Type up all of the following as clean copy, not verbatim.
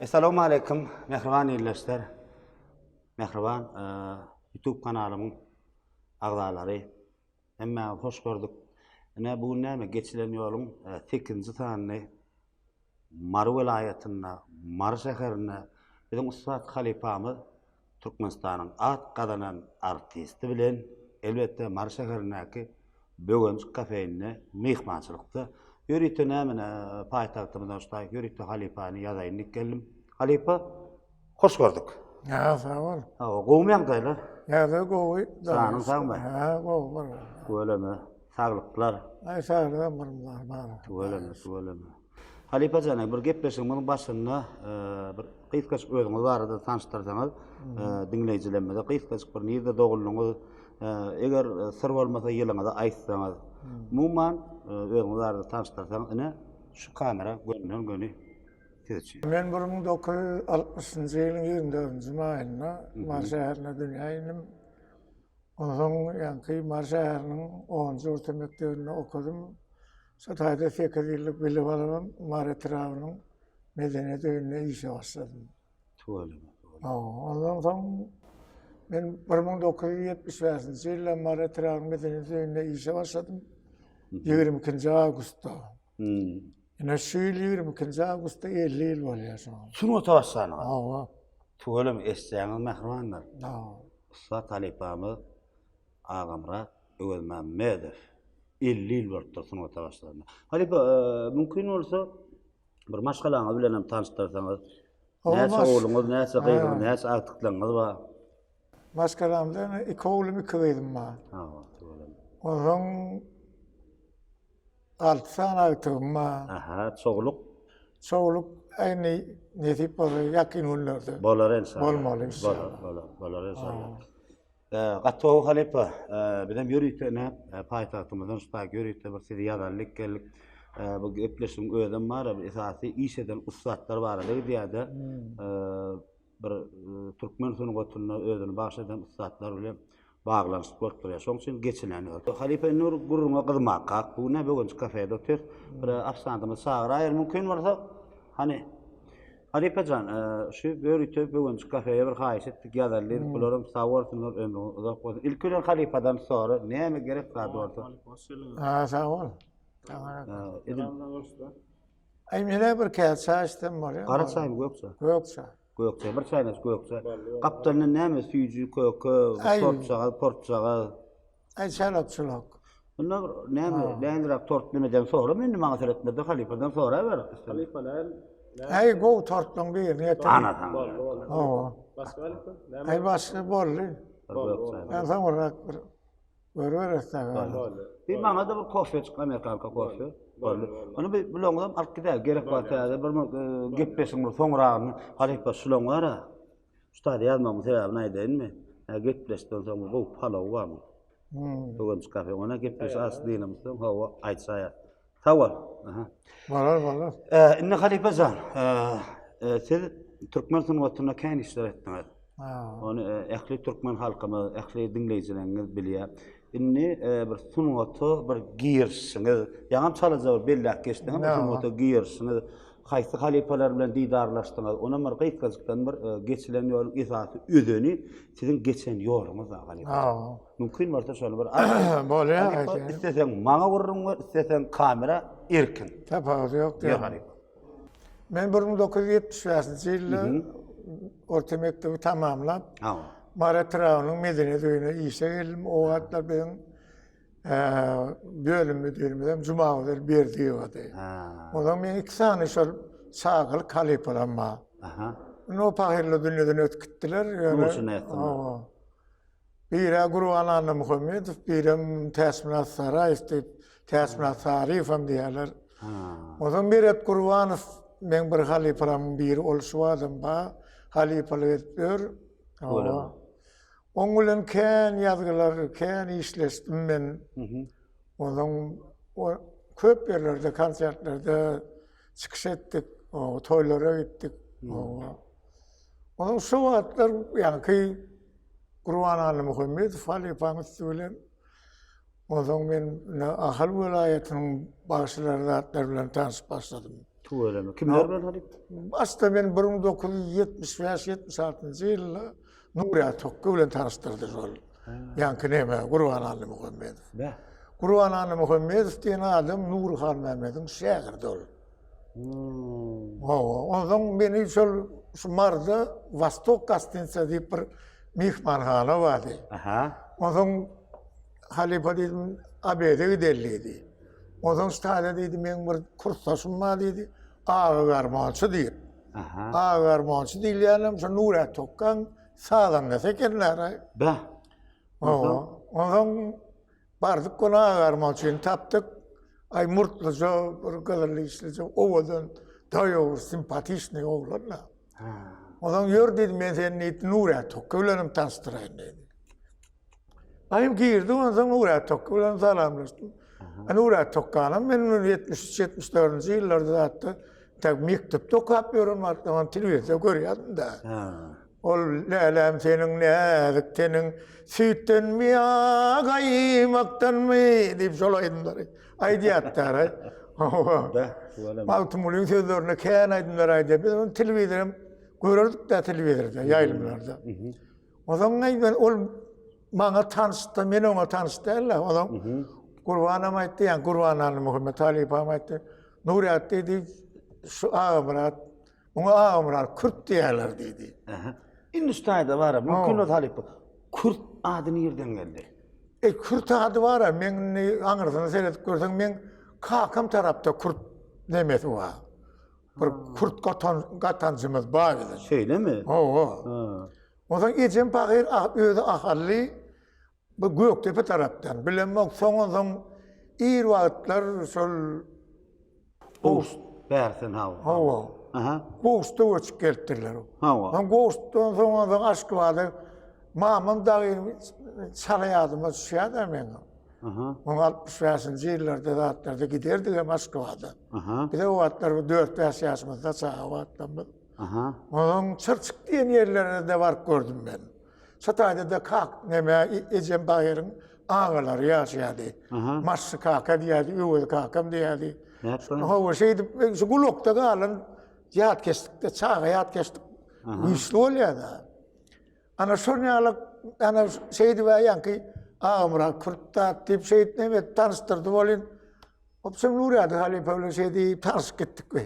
Essalawmaleýkim, mähriban ildeşler, mähriban YouTube kanalymyň agzalary. Hemmäňizi hoş gördük. Ine, bu gün näme, geçilen ýoluň sekizinji sanyny Mary welaýatynda, Mary şäherinde biziň ussat halypamyz Türkmenistanyň at gazanan artisti bilen, elbetde, Mary şäherindäki Böwenjik kafeinde myhmançylykda. Ýörite näme, paýtagtymyzdan şu taýyk ýörite halypany ýazaýyn diýip geldim. Halypa, hoş gördük. Hä, sag bol. Hawa, gowumy ýagdaýlar? Ýagdaý gowy. Janyň sagmy? Hä, gowy bolýar. Tüweleme, saglyklar. Aý, saglygam bar, bar. Tüweleme, tüweleme. Halypa jan, bir gepleşigimiziň başynda bir gysgajyk özüňiz barada tanyşdyrsaňyz, diňleýjilerimize gysgajyk bir nirde doguldyňyz, eger syr bolmasa ýylyňyzy aýtsaňyz, umuman özüňiz barada tanyşdyrsaňyz, ine şu kamera gönden-göni siz üçin. Men 1960-njy ýylyň 24-nji maýynda Mary şäherinde dünýä indim. Onsoň ýaňky Mary şäheriniň onunjy orta mekdebinde okadym. Şo taýda sekiz ýyllyk bilim alybam Mary etrabynyň medeniýet öýünde işe başladym. Tüweleme. Hawa, ondan soň men 1975-nji ýylda Mary etrabynyň medeniýet öýünde işe başladym. 22-nji awgustda. Ine şu ýyl 22-nji awgustda 50 ýyl bolýar şoňa. Sungata başlanyňyz. Hawa. Tüweleme, eşitseňiz mähribanlar. Hawa. Ussat halypamyz Agamyrat Öwezmämmedow 50 ýyl bolupdyr sungata başlanyna. Halypa, mümkin bolsa bir maşgalaňyz bilen hem tanyşdyrsaňyz. Näçe ogluňyz, näçe gyzyňyz, näçe agtyklaryňyz bar? Maşgalamda iki oglum, iki gyzym bar. Hawa, tüweleme. Onsoň Alty sany agtygym bar. Aha, çowluk. Çowluk indi nesip bolsa ýakyn günlerde. Bolar enşalla. Bolmaly inşallah. Bolar, bolar, bolar enşalla. Gaty gowy halypa. Bizem ýörite ine paýtagtymyzdan şu taýy ýörite bir sizi ýazalyk geldik. Bu gepleşigiň özem bar, esasy iş eden ussatlar barada gidýär-de. bir türkmen sungatynda özüni bagyş eden ussatlar bilen baglanyşyk bolup durýar. Şonuň üçin geçilen ýol. Halypa indi bir gürrüňe gyzmakak. Bu ne böwenjik kafede otyrys. Bir ofisiantymyzy çagyraýyr mümkin bolsa. Hany Halypa jan, şu ýörite böwenjik kafeye bir haýyş etdik, ýazaly diýdik. Bularam sag bolsunlar, ömrüňiz uzak bolsun. Ilki bilen halypadan sora, näme gerek zat bolsa. Ha, sag bol. Edil Aý menä bir käse çaý içsem bolýar. Gara çaýmy, gök çaý? Gök çaý. Gök çaý, bir çaýnaç gök çaý. Gapdalyndan näme süýji, köke, tortjagaz, portjagaz. Aý çalak-çulak. Bunda bir näme, nähiliräk tort nemeden sorama indi maňa seretmede halypadan soraber. Halypa näme? Aý gowy tortlaň birini getir. Ana saňa. Boldy, boldy. Hawa. Başga halypa? Näme? Aý başga boldy. Gök çaý. Ben soňrak bir Görüberis dagy. Boldy. Bir maňa-da bir kofejik, amerikanka kofe. Boldy. Ony bir bulaňyzam alyp gidäý. Gerek bar täze bir gepleşigiň bir soňragyny halypa şulaň bar-a. Şu taýda ýazmagymyň sebäbini aýdaýynmy? Hä gepleşikden soň bir gowy palaw barmy? Böwenjik kafe. Ona gepleşik az dynamyzsoň hawa aýtsaýar. Sag bol. Aha. Bolar, bolar. Indi halypa jan, siz türkmen sungatynda kän işler etdiňiz. Ony ähli türkmen halkymyz, ähli diňleýjileriňiz bilýär. Indi bir sungata bir girişiňiz, ýaňam çalaja bir belläp geçdiňiz, bu sungata girişiňiz, haýsy halypalar bilen didarlaşdyňyz, onam bir gysgajykdan bir geçilen ýoluň esasy özeni siziň geçen ýoluňyz halypa. Mümkin bolsa şony bir Bolýar aýdýan. Isleseň maňa gürrüň ber, isleseň kamera erkin. Tapawudy ýok diýýän. Halypa. Men 1975-nji ýylda orta mekdebi tamamlap, Mary etrabynyň medeniýet öýüne işe geldim. O wagtlar biziň bölüm müdirimiz hem Jumagözel Berdiýewady. Ondan men iki sany şol çagalyk halypalarym bar. Aha. Indi o pahyrlar dünýeden ötüp gitdiler. Ýöne. Biri Gurban Annamuhammedow, birem Täçmyrat Saraýew diýip, Täçmyrat Saryýewem diýýärler. Onsoň Meret Gurbanow meň bir halypalarymyň biri, ol şu badam bar, halypalyk edip ýör. Oň bilen kän ýazgylar, kän işleşdim men. Onsoň köp ýerlerde, konsertlerde çykyş etdik, toýlara gitdik. Onuň şu wagtlar ýaňky Gurban Annamuhammedow halypaň üsti bilen onsoň men Ahal welaýatynyň bagşylary zatlar bilen tanşyp başladym. Tüweleme. Kimler bilen halypa? Başda men 1975-76-njy ýylda Nuryýa Tokga bilen tanyşdyrdy şol. Ýaňky neme, Gurban Annamuhammedow. Beh. Gurban Annamuhammedow diýen adam Nury Halmämmediň şägirdi ol. Hmm. Hawa, onsoň meni şol şu Marda Wastok gostinitsa diýip bir myhmanhana bardy. Aha. Onsoň halypa diýdim, obede gideli diýdi. Onsoň ştaýda diýdi, meň bir kursdaşym bar diýdi, Aga garmonçy diýip. Aha. Aga garmonçy diýilýänem şu Nury Tokgaň sazandasy ekenler. Beh. Hawa. Onsoň Bardyk ony agarmak üçin tapdyk. Aý murtluja bir gyzyl dişlije owadan daýaw bir simpatiçnyý oglan-da. Onsoň ýör diýdi men seni diýdi Nury Tokga bilenem tanyşdyraýyn diýdi. Aý girdi onsoň Nury Tokga bilen salamlaşdym. Nury Tokganam men 73 74-nji ýyllarda zatda tak mekdepde okap ýören wagtlarym telewizorda görýärdim-de. Ol läläm seniň näzik teniň süýtdenmi ýa gaýmakdanmy diýip şol aýdymlary aýdýardylar. Hawa. Magtymgulyň sözlerine kän aýdymlar aýdýar. Biz ony telewizorem görerdik-dä telewizorda, ýaýlymlarda. Onsoň men ol maňa tanyşdy, men oňa tanyş däl-de. Onsoň Gurbanam aýtdy, ýa Gurban Annamuhammet halypam aýtdy. Nuryýat diýdi, şu Agamyrat Muňa Agamyrat Kürt diýerler diýdi. Aha. Indi şu taýda bar, mümkin bolsa halypa. Kürt ady nirden geldi? E, Kürt ady bar, men indi aňyrsyny seredip görseň, men kakam tarapda Kürt nemesi bar. Bir Kürt gatan, gatanjymyz bar biziň. Şeýlemi? Hawa. Onsoň ejem pahyr özi ahally, Bu Gökdepe tarapdan, bilemok, soňan soň ir wagtlar şol Gowşut bärsen hawa. Hawa. Aha. Gowşutda göçüp gelipdirler. Hawa. Soň Gowşutdan soňan soň Aşgabada mamam dagy çala ýadyma düşýär-de meň. Aha. Oň 65-nji ýyllarda zatlarda giderdik hem Aşgabada. Aha. Bize o wagtlar bir 4-5 ýaşymyzda çaga wagtlarymyz. Aha. Onuň Çyrçyk diýen ýerlerine-de baryp gördüm men. Şo taýda-da kak neme ejem baýryň agalary ýaşaýardy. Maşşy kaka diýýärdi, Öwez kakam diýýärdi. Hawa, şeýdip şu gulakda galan ýatkeşlikde çaga ýatkeşlik güýçli bolýar-da. Ana şol ýaly ana şeýdip ýaňky Agamyrat Kürt dat diýip şeýdip neme tanyşdyrdy bolyn. Obşem Nurýady halypa bilen şeý diýip tanyşyp gitdik bi.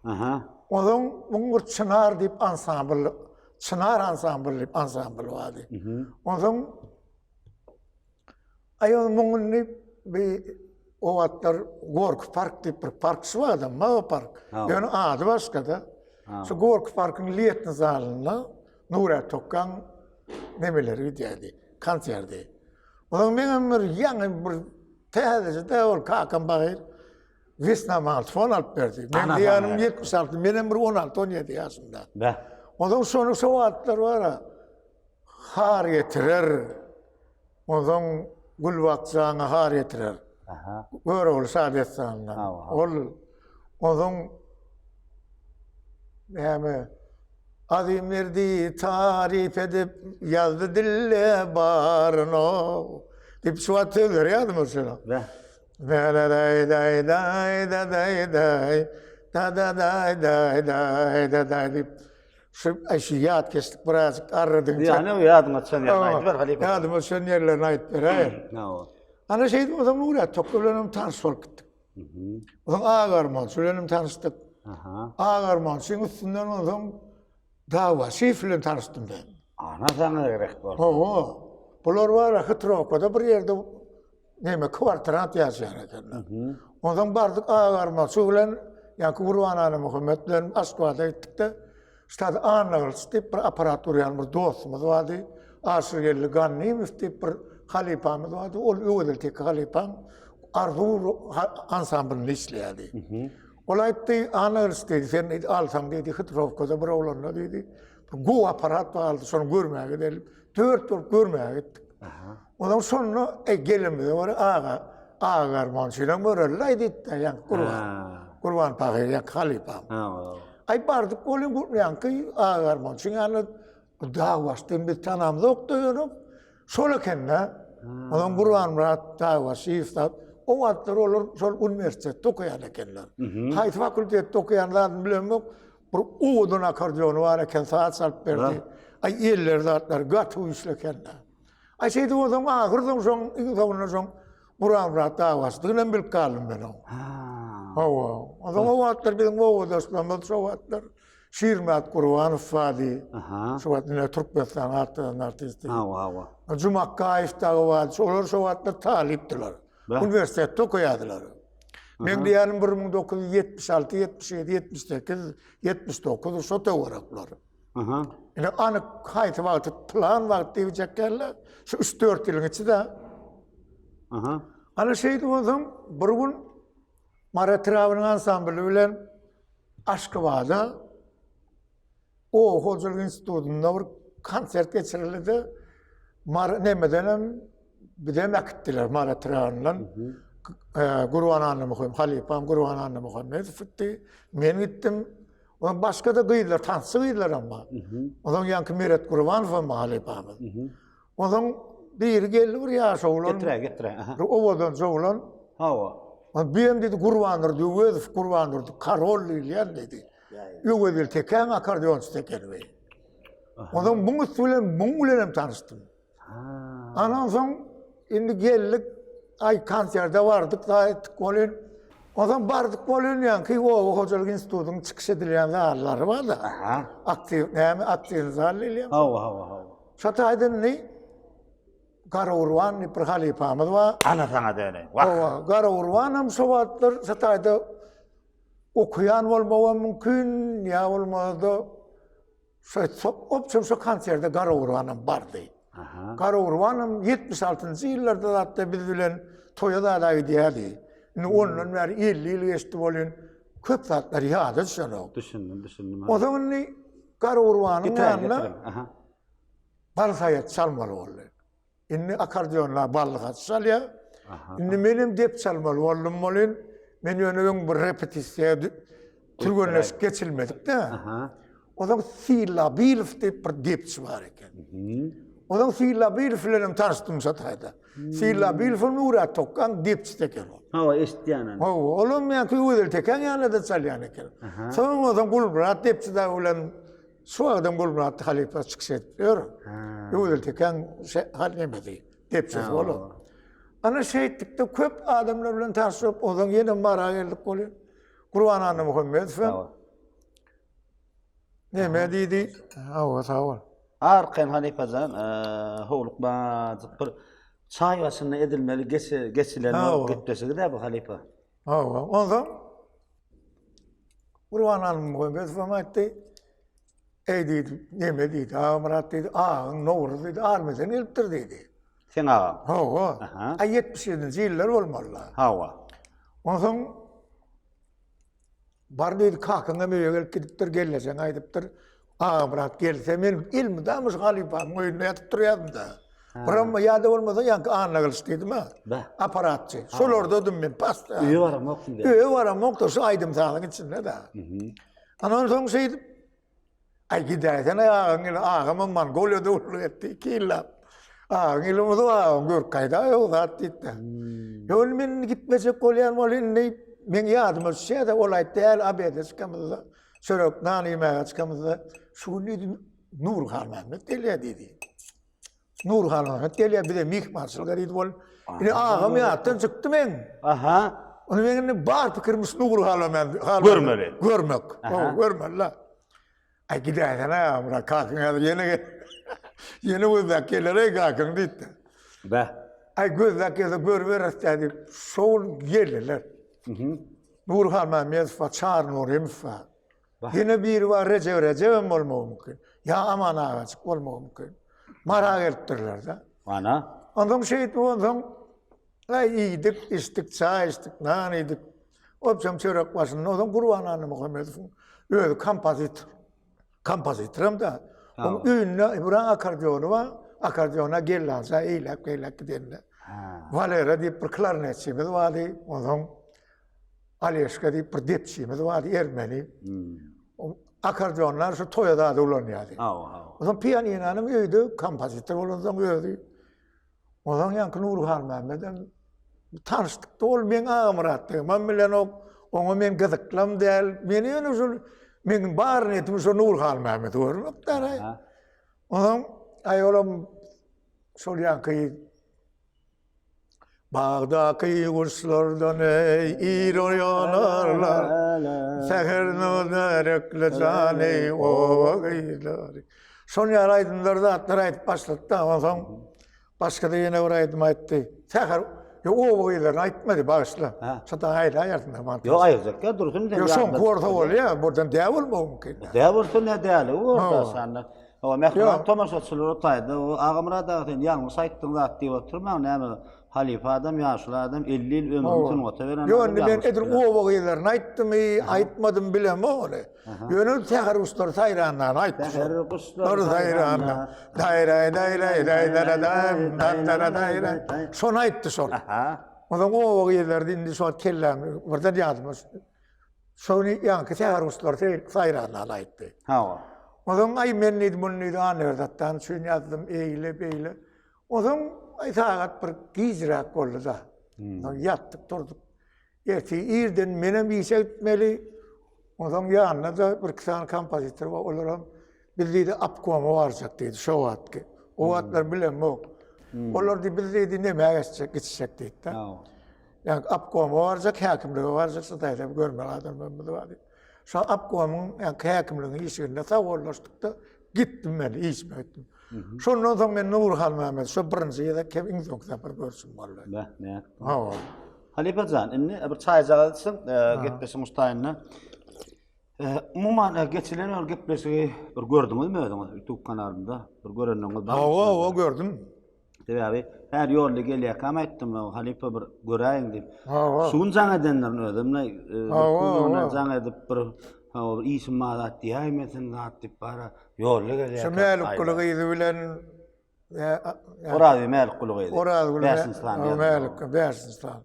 Aha. Onsoň muň bir Çynar diýip ansambl, Çynar ansambl diýip ansambl bardy. Onsoň aý ony muň indi bi o wagtlar Gorky park diýip bir park şu bardy, mawy park. Ýöne ady başga-da. Şu Gorky parkyň letni zalynda Nurýa Tokgaň nemeleri gidýärdi, konserdi. Onsoň meňem bir ýaňy bir Täzeje-de ol kakam bagyr Wesna magnitofon alyp berdi. Men diýýänim 76, menem bir 16-17 ýaşymda. Beh. Onsoň şony şo wagtlar bar-a, har getirer. Onsoň Gülbakjaňa har getirer. Aha. Görogly şa dessanyndan. Ol onsoň näme Azim Merdi taryp edip ýazdy dille baryny diýip şu wagt sözleri ýadyma düşenok. Beh. Da da da da da da da da da da da da da diýip şu aý şu ýatkeşlik birazjyk arradyňça. Ýa ne ýadyňa düşen ýerini aýdyp ber halypa. Ýadyma düşen ýerlerini aýdyp beräýer. Hawa. Ana şeýdip onsoň Nuryýat Tokga bilen hem tanyş bolup gitdik. Onsoň Agarmançy bilen hem tanyşdyk. Aha. Agarmançyň üstünden onsoň Dagbaşyýew bilen tanyşdym ben. Ana saňa gerek bolsun. Hawa. Bular bar, Hytrowkada bir ýerde neme kwartirant ýaşaýar ekenler. Onsoň bardyk Agarmançy bilen, ýaňky Gurban Annamuhammet bilen Aşgabada gitdik-de, Ştada Annagylyç diýip bir apparat gurýan bir dostumyz bardy. Aşyrgeldi Gannymow diýip bir halypamyz bardy. Ol Öwezeli Teke halypaň Arzuw ansamblynda işleýärdi. Ol aýtdy, Annagylyç diýdi, sen diýdi, alsaň diýdi, Hitrowkada bir oglanda diýdi, bir gowy apparat bardy, şony görmäge gidelim. Dört bolup görmäge gitdik. Ondan şonda e, gelenimize görä aga, aga garmonçyny göreli-laý diýdi-de, ýaňky Gurban. Gurban pahyr, ýaňky halypam. Aý bardyk welin bu ýaňky aga garmonçyň ýanyna bu dag başdan biz tanamzok-da ýöne şol eken-dä. Ondan Gurbanmyrat Dagbaşyýew zat. O wagtlar olar şol uniwersitetde okaýan ekenler. Haýsy fakultetde okaýan zadyny bilemok. Bir owadan akkordeony bar eken, saz çalyp berdi. Aý elleri zatlary gaty güýçli eken-de. Aý şeýdip onsoň ahyr soň şoň iň soňunda şoň Guranmyrat dawaçydygyny hem bilip galdym men oň. Hawa. Onsoň o wagtlar biziň obadaşlarymyz şo wagtlar Şirmyrat Gurbanow bardy. Şu wagt ine Türkmenistanyň at gazanan artisti. Hawa, hawa. Jumakgaýew dagy bardy. Olar şo wagtlar talypdylar. Uniwersitetde okaýardylar. Meň diýýänim 1976, 77, 78, 79 şo töwerekler. Aha. Ine anyk haýsy wagty plan wagt diýjek geldi. Şu 3-4 ýylyň içi-de. Aha. Ana şeýdip onsoň bir gün Mary etrabynyň ansambly bilen Aşgabada Oba hojalyk institutynda bir konsert geçirildi. Mary nemeden hem bizem äkitdiler Mary etrabyndan. Gurban Annamuhammed, halypam Gurban Annamuhammedow gitdi. Men gitdim. Ondan başga-da gyzlar, tansçy gyzlar hem bar. Ondan ýaňky Meret Gurbanow hem halypamyz. Ondan biri geldi bir ýaş oglan. Getirä, getirä. Bir owadan oglan. Hawa. Bir hem dedi Gurbandurdy Öwezow, Gurbandurdy Karol diýilýän dedi. Öwezgel Tekäň akkordeonçysy eken we. Ondan muň üsti bilen muň bilen hem tanyşdym. Ondan soň indi geldik, aý konserte bardyk, da etdik welin. Ondan bardyk welin ýaňky oba hojalyk institutynyň çykyş edilýän zallary bar-da. Aktiw, näme aktiw zal diýilýär. Hawa, hawa, hawa. Şo taýdan indi Garagurban diýip bir halypamyz bar. Ana saňa döneýin. Wah. Hawa, Garagurban hem şo wagtlar şo taýda okaýan bolmagam mümkin, ýa bolmasa-da Şo obşem şo konserde Garagurbanam bardy. Garagurbanam 76-njy ýyllarda zatda biz bilen toýa zada gidýärdi. Indi ondan bäri 50 ýyl geçdi bolýan köp zatlar ýada düşenok. Düşündim, düşündim. Onsoň indi Garagurbanyň ýanyna bal saýat çalmaly boldy. Indi akkordeonla bally haç çalýar. Indi menem dep çalmaly boldum welin, men ýöne öň bir repetisiýa türgenleşik geçilmedik-de. Onsoň Syllabilow diýip bir depçi bar eken. Onsoň Syllabilow bilen hem tanyşdym şo taýda. Syllabilow hem Nurat Tokgaň depçisi eken ol. Hawa, eşitýän ony. Hawa, olam ýaňky Öwezeli Tekäň ýanynda-da çalýan eken. Soň onsoň Gulmyrat depçi dagy bilen Şu wagtam Gulmyrat halypa çykyş edip ýör. Öwezeli Tekäň hal nemesi, depçisi bolan. Ana şeýtdikde köp adamlar bilen tanşyp, onsoň ýene Mara geldik welin, Gurban Annamuhammedow hem neme diýdi? Hawa, sag bol. Arkaýyn halypa jan, howlukmajyk bir çaý başynda edilmeli geçilen gepleşigi-dä bu halypa. Hawa, onsoň Gurban Annamuhammedow hem aýtdy, Eý diýdi, neme diýdi, Agamyrat diýdi, agaň Nowruz diýdi, armiýadan gelipdir diýdi. Seň agaň? Hawa. Aý 77-nji ýyllar bolmaly. Hawa. Onsoň bar diýdi, kakaň hem öýe gelip gidipdir, gelnejeň aýdypdyr. Agamyrat gelse men elmydama şu halypamyň öýünde ýatyp durýardym-da. Biram ýa-da bolmasa ýaňky Annagylyç diýdim-ä. Apparatçy. Şolardadym men pasta. Öýe baramokdym diýýär. Öýe baramok-da şu aýdym-sazyň içinde-de. Ondan soň şeýdip Aý gidäýsene agaň ýyly, agamam Mongoliýada gulluk etdi 2 ýyllap. Agaň ýyly bolsa agaň görüp gaýdaý o zat diýipdi. Ýöne men indi gitmejek bolýan bol indi meň ýadyma düşýär-de ol aýtdy, äl obede çykamyzda, çörek nan iýmäge çykamyzda şu gün diýdi Nury Halmämmet gelýär diýdi. Nury Halmämmet gelýär bize myhmançylyga diýdi ol. Indi agam ýatdan çykdy meň. Aha. Ony meň indi bar pikirim şu Nury Halmämmet. Görmeli. Görmek. Görmeli. Aý gidäýsene Agamyrat, kakyň häzir ýene gel. Ýene gözläp geler-eý kakyň diýipdi. Bäh. Aý gözläp gelse görüberis-dä diýip, şo gün geldiler. Nury Halmämmedow bar, Çary Nurymow bar. Ýene biri bar, Rejep Rejebem bolmagy mümkin. Ýa Aman agajyk bolmagy mümkin. Mara gelipdirler-de. Ana. Onsoň şeýdip onsoň aý iýdik, içdik, çaý içdik, nan iýdik. Obşem çörek başynda onsoň Gurban Annamuhammedowyň özi kompozitor. Kompozitoram da. Oň öýünde bir akkordeony bar. Akkordeona gellaja eýläk-beýläk gidende. Walera diýip bir klarnetçimiz bardy. Onsoň Aleşka diýip bir depçimiz bardy, ermeni. Akkordeonlar şu toýa zady ulanýardy. Hawa, hawa. Onsoň pianinanyň öýde kompozitor bolansoň özi. Onsoň ýaňky Nury Halmämmedem. Tanyşdykda ol meň Agamyratdygymam bilenok, oňa men gyzyklam däl. Meni ýöne şol meň bar niýetim şo Nury Halmämmedi görmek däl. Onsoň aý olam şol ýaňky Bagdaky guşlardan eý ir oýanarlar. Säher nurly jany oba gyzlary. Şol ýaly aýdymlar zatlar aýdyp başlady-da, onsoň başga-da ýene bir aýdym aýtdy. Säher Ýok, oba gyzlaryny aýtmady, bagyşla. Şo-da aýlaýarsyň da mantyk. Ýok, aýyrjak ýa dursun sen. Ýok, şoň bolsa bolýar, buradan däp bolmagy mümkin. Däp bolsa ne däligi bolsa şanda. Hawa, mähriban tomaşaçylar o taýda, o Agamyrat aga sen ýalňyş aýtdyň zat diýip oturmaň, näme halypa adam, ýaşuly adam 50 ýyl ömrüni sungata beren adam. Ýok, indi men edil oba gyzlaryny aýtdymy, aýtmadym bilemok ony. Ýöne säher guşlary saýrandany aýtdy. Säher guşlary saýranda. Daýraý daýraý daýdara daým dandara daýraý. Şony aýtdy şol. Onsoň oba gyzlary indi şo kelläm birden ýadyma Şony ýaňky säher guşlary saýrandany aýtdy. Hawa. Onsoň aý men diýdi muny diýdi Annaberdi Atdan üçin ýazdym eýle beýle. Onsoň aý sagat bir gijräk boldy-da. Onsoň ýatdyk turduk. Ertir irden menem işe gitmeli. Onsoň ýanynda-da bir iki sany kompozitor bar, olaram biz diýdi obkoma barjak diýdi şo wagtky. O wagtlar bilemok. Olar diýdi biz diýdi nämä geçjek, gitjek diýdi-de. Ýa obkoma barjak, häkimlige barjak, şu taýda görmeli adamlarymyz bar diýip. Şo obkomyň, ýa häkimligiň işiginde sag bollaşdyk-da, gitdim men, işime gitdim. Şondan soň men Nury Halmämmedi şo birinji gezek hem iň soňky sapar görşüm boldy. Beh, nätdi? Hawa. Halypa jan, indi bir çaýjagaz içiň, gepleşigiň şu taýynda. Umuman, geçilen ol gepleşigi bir gördüňizmi özüňiz YouTube kanalynda? Bir göreniňiz barmy? Hawa, hawa, gördüm. Sebäbi her ýolda gelýärkäm aýtdym, halypa bir göräýiň diýip. Hawa. Şu gün jaň edenlerin özüm Hawa, jaň edip bir hawa bir işim bar zat diýäýmesin zat diýip bara ýolda gelýärkäm. Şu Mälikguly gyzy bilen Orazguly Mälikguly gyzy. Orazguly bäşinji sany. Mälik bäşinji sany.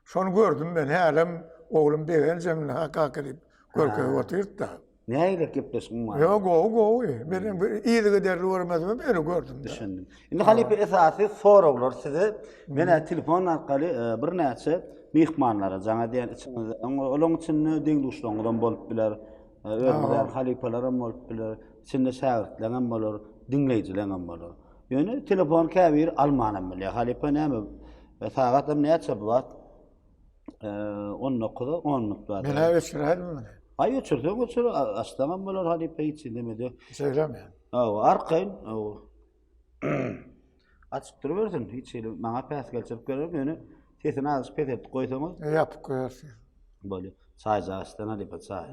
Şony gördüm men hälem oglum Begenjem ha kaka diýip görkezip otyrdy-da. Nägile gepleşik umuman? Ýok, gowy, gowy. Men yzygiderli görmedim, ýöne gördüm. Düşündim. Indi halypa esasy soraglar size. Men telefon arkaly e, birnäçe myhmanlara jaň edýän içiňizde. Olaryň içinde deň-duşlaryňyzam bolup biler. E, özüňiz ýaly halypalaram bolup biler. Içinde şägirtleňem bolar, diňleýjileňem bolar. Ýöne telefon käbiri almanam bilýär. Halypa näme? E, sagatam näçe bu wagt? 19-a 10 minut bar. Men-ä öçüräýdim muny. Aý öçürseň öçür, açsaňam bolar halypa hiç demedi. Şeýlemi? Hawa, arkaýyn. Hawa. Açyp durubersin, hiç hili maňa päsgelçilik bermez, ýöne sesini azajyk peseltip goýsaňyz. Ýapyp goýarsyň. Bolýar. Çaý açsana halypa, çaý.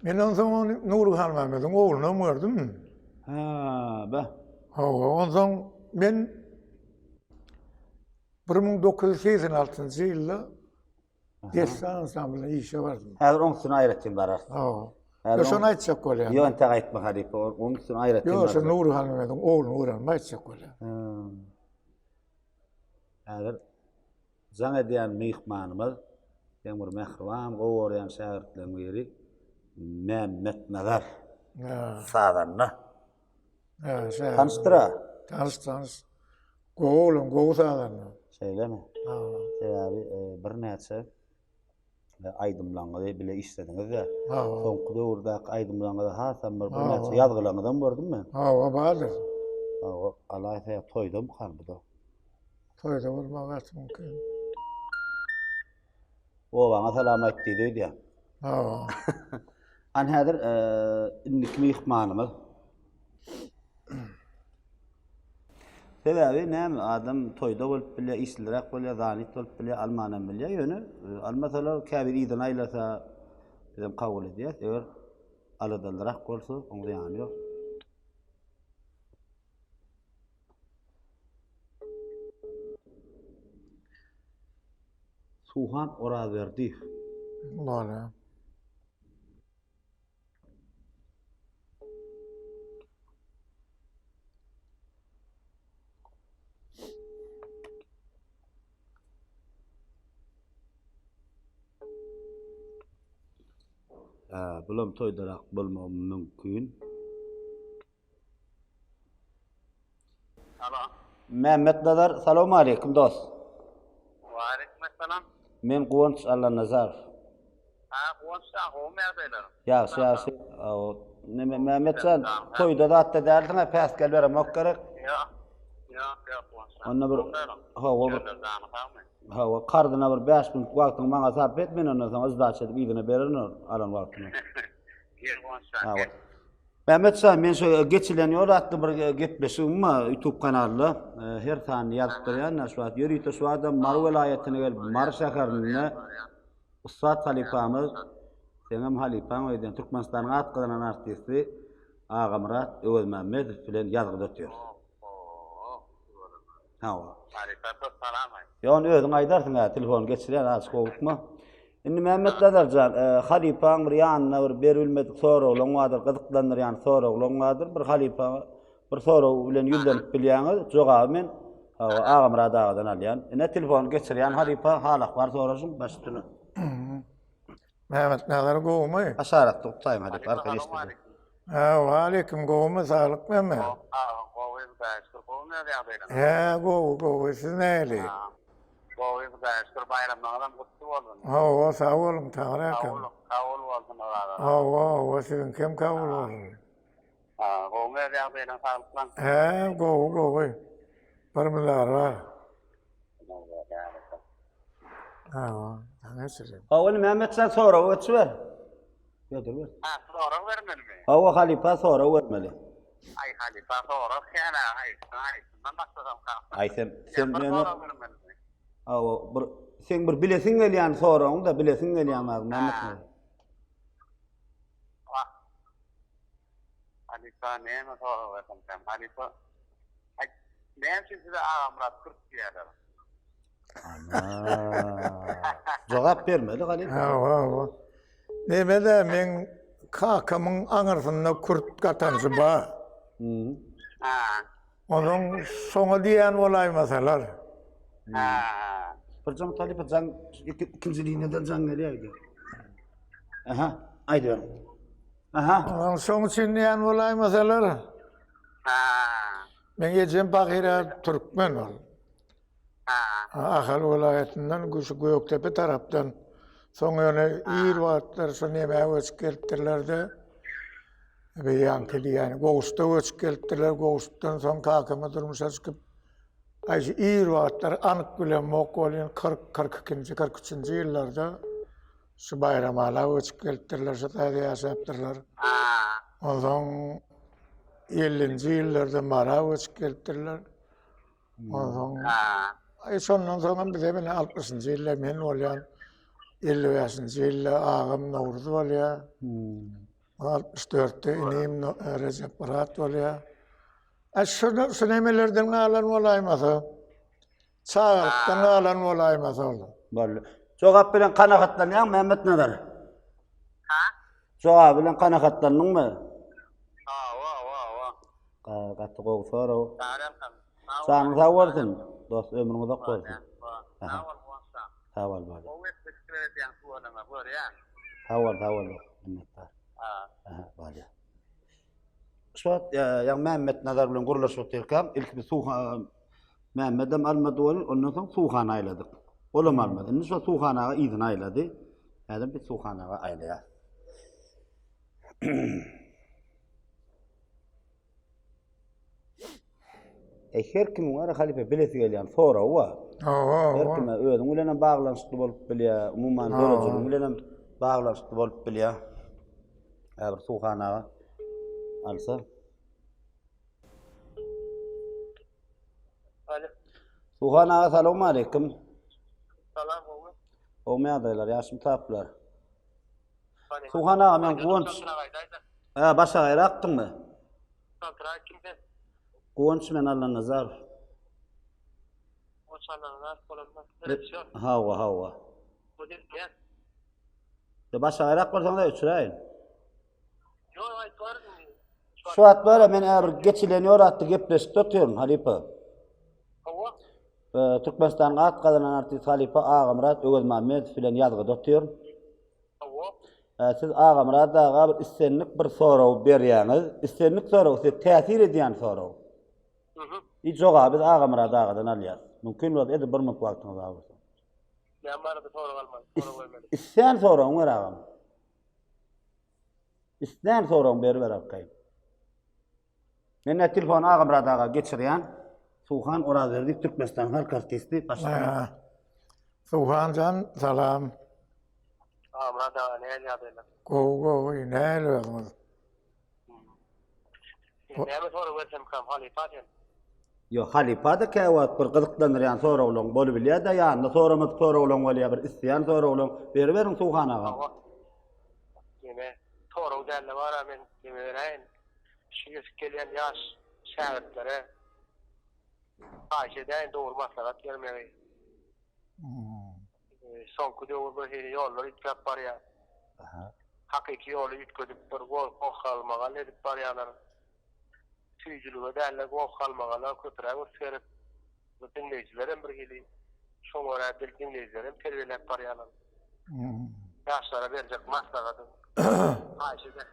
Men onsoň ony Nury Halmämmediň oglunam gördüm. Hä, be. Hawa, onsoň men 1986-njy ýylda Dessan ansamblyna işe bardym. Häzir oň üstüne aýratyn bararys. Hawa. Ýok, şony aýtjak bolýan. Ýok, entek aýtma halypa, oň üstüne aýratyn Ýok, şo Nury Halmämmediň ogluny görenimi aýtjak bolýan. Häzir jaň edýän myhmanymyz, seň bir mähriban, gowy görýän şägirtleriň biri Mämmetnazar. Sazanda. Tanyşdyr-a. Tanyş, tanyş. Gowy oglan, gowy sazanda. Şeýlemi? Sebäbi birnäçe aýdymlaryňyzy bile işlediňiz-de. Soňky döwürdäki aýdymlaryňyzy hasam bir birnäçe ýazgylaryňyzam gördüm men. Hawa, bardyr. Hawa, alaýsa ýa toýdamykan bu-da? Toýda bolmagy gaty mümkin. Obaňa salam aýt diýdi öýdýän. Hawa. An häzir indiki myhmanymyz. Sebäbi näme adam toýda bolup bilýär, işliräk bolýar, zanit bolup bilýär, almanam bilýär. Ýöne almasalar käbir yzyna aýlasa bizem kabul edýäs. Eger aladalyrak bolsa, oň zyýany ýok. Suhan Orazberdiýew. Bolýar. Bulam toýdarak bolmagy mümkin. Alo. Mämmet Nazar, salowmaleýkim dost. Waleýkim. Men Guwanç Allanazarow. Ha, Guwanç jan, gowumy ýagdaýlaryň? Ýagşy, ýagşy. Neme, Mämmet jan, toýda zatda dälsiň-ä, päsgel beremok gerek? Ýok, ýok, ýok, Guwanç jan. Onda bir, hawa, bir, hawa, karzyna bir 5 minut wagtyňy maňa sarp et, men ondan soň yzdaç edip yzyna bererin alan wagtyňy. Gel, Guwanç jan, gel. Mämmet jan, men şu Geçilen ýol atly bir gepleşigim bar YouTube kanalda. Her sanyny ýazyp durýan şu wagt. Ýörite şu adam Mary welaýatyna gelip, Mary şäherinde ussat halypamyz, seňem halypaň öýdýän, Türkmenistanyň at gazanan artisti Agamyrat Öwezmämmedow bilen ýazgyda otyrys. Hawa. Halypa köp salam aýt. Ýa ony özüň aýdarsyň hä, telefony geçirýän azajyk howlukma. Indi Mämmetnazar jan, e, halypaň bir ýanyna bir beribilmedik soraglaň bardyr, gyzyklandyrýan soraglaň bardyr. Bir halypa bir sorag bilen ýüzlenip bilýäňiz, jogaby men hawa Agamyrat agadan alýan. Ine telefony geçirýän halypa, hal-ahwal soraşyň baş üstüne. Mehmet Nazar gowumy? Aşarakda gutlaýyn halypa, arkaýyn eşidilýär. Hä, waleýkim gowumy saglyk näme? Gowy Hudaýa şükür, gowumy öz ýagdaýlaryň? Hä, gowy, gowy. Siz nähili? Gowy Hudaýa şükür, baýramlaryňyzam gutly bolsun. Hawa, sag boluň, Taňry akam. Kabul, kabul bolsun Oraza. Hawa, hawa, siziňkem kabul bolsun. Ha, gowumy öz ýagdaýlaryň saglyklan? Hä, gowy, gowy. Bir mydar bar. Hawa, indi Mehmet sen sorag geçiber. Ýa dur. Ha, sorag bermelimi? Hawa, halypa sorag bermeli. Aý, halypa sorag kän-ä, haýsyny, haýsyndan başlasam ka? Aý, sen, sen ýöne Hawa, bir seň bir bilesiň gelýän soragyň-da, bilesiň gelýän zady Mehmet. Wah. Halypa näme sorag bersemkäm? Halypa, aý, näme üçin size Agamyrat Kürt diýýärler? Ana. Jogap bermeli halypa. Hawa, hawa. Neme-de meň kakamyň aňyrsynda kürt gatanjy bar. Hmm. Ha. Onuň şoňa diýen bolaýmasalar. Ha. Bir jaň halypa jaň ikinji liniýadan jaň gelýär. Aha, aýdyber. Aha. Onuň şoň üçin diýen bolaýmasalar. Ha. Meň ejem pahyra türkmen ol. Ahal welaýatyndan şu Gökdepe tarapdan. Soň ýöne ir wagtlar şu nämä göçüp gelipdirler-de, ýaňky diýýän Gowuşda göçüp gelipdirler. Gowuşdan soň kakama durmuşa çykyp, aý şu ir wagtlar anyk bilemok welin 40, 42-nji, 43-nji ýyllarda şu Baýramala göçüp gelipdirler, şu taýda ýaşapdyrlar. Onsoň 50-nji ýyllarda Mara göçüp gelipdirler. Onsoň aý şondan soňam bize mine 60-njy ýylda men bolýan, 55-nji ýylda agam Nowruz bolýar. 64-de inim Rejep Myrat bolýar. Aý şo şu nemelerden galan bolaýmasa, çagalykdan galan bolaýmasa ol. Boldy. Jogap bilen kanagatlanýaňmy Mämmet Nazar? Ha? Jogap bilen kanagatlandyňmy? Hawa, hawa, hawa. Gaty gowy sorag. Janyň sag bolsun. Dost ömrüň uzak bolsun. Sag bol Guwanç jan. Sag bol bol. Gowy gepleşikler edýäň tüweleme görýän. Sag bol sag bol. Minnetdar. Aha, bolýar. Şu wagt ýa Mämmet Nazar bilen gürleşip otyrkam, ilki biz Suhan Mämmedem almady welin, ondan soň Suhany aýladyk. Olam almady. Indi şu Suhan aga yzyna aýlady. Häzir biz Suhan aga aýlaýas. E her kimiň bar halypa bilesi gelýän soragy bar. Hawa, Her kime özüň bilen hem baglanyşykly bolup bilýär, umuman döredijiligiň bilen hem baglanyşykly bolup bilýär. Häzir Suhan aga alsa. Alo. Suhan aga salam aleyküm. Salam gowy. Gowy ýagdaýlar, ýaşmy taplar? Suhan aga men Guwanç. Hä, başagaýrakdyňmy? Çaltrak kim sen? Guwanç men Allanazarow. Guwanç Allanazarow bolanda. Rejissýor. Hawa, hawa. Bu gel. De başagaýrak bolsaň-da öçüräýin. Ýok, aýt bar indi. Şu wagt bar men äbir geçilen ýol atly gepleşikde otyryn, halypa. Hawa. Türkmenistanyň at gazanan artisti halypa Agamyrat Öwezmämmedow bilen ýazgyda otyryn. Hawa. Siz Agamyrat aga bir islendik bir sorag berýäňiz. Islendik sorag size täsir edýän sorag. Mhm. I jogaby biz Agamyrat agadan alýarys. Mümkin bolsa edil bir minut wagtyňyzy alsak. Näme barada sorag almaly, sorag bermeli? Islän soragyňy ber agam. Islän soragyňy beriber arkaýyn. Men ne telefony Agamyrat aga geçirýän. Suhan Orazberdiýew Türkmenistanyň halk artisti. Başga. Suhan jan salam. Agamyrat aga nähili ýagdaýlar? Gowy gowy nähili özüňiz? Näme sorag bersemkäm halypa sen? Ýok, halypa-da käwagt bir gyzyklandyrýan soraglaryň bolubilýär-de, ýanynda soramadyk soraglaryň bolýar, bir isleýän soraglaryň. Beriberiň Suhan aga. Hawa. Neme, sorag däl-de bar-a men neme beräýin. Şu ösüp gelýän ýaş şägirtlere haýyş edäýin dogry maslahat bermegi. Soňky döwür bir hili ýollar üýtgäp barýar. Hakyky ýoly üýtgedip bir goh-galmagal edip barýarlar. Süýjülige däl-de goh-galmagala köpräk üns berip, bu diňleýjilerem bir hili şoňa görä dil diňleýjilerem terbiýeläp barýarlar. Ýaşlara berjek maslahatyň haýyş eder.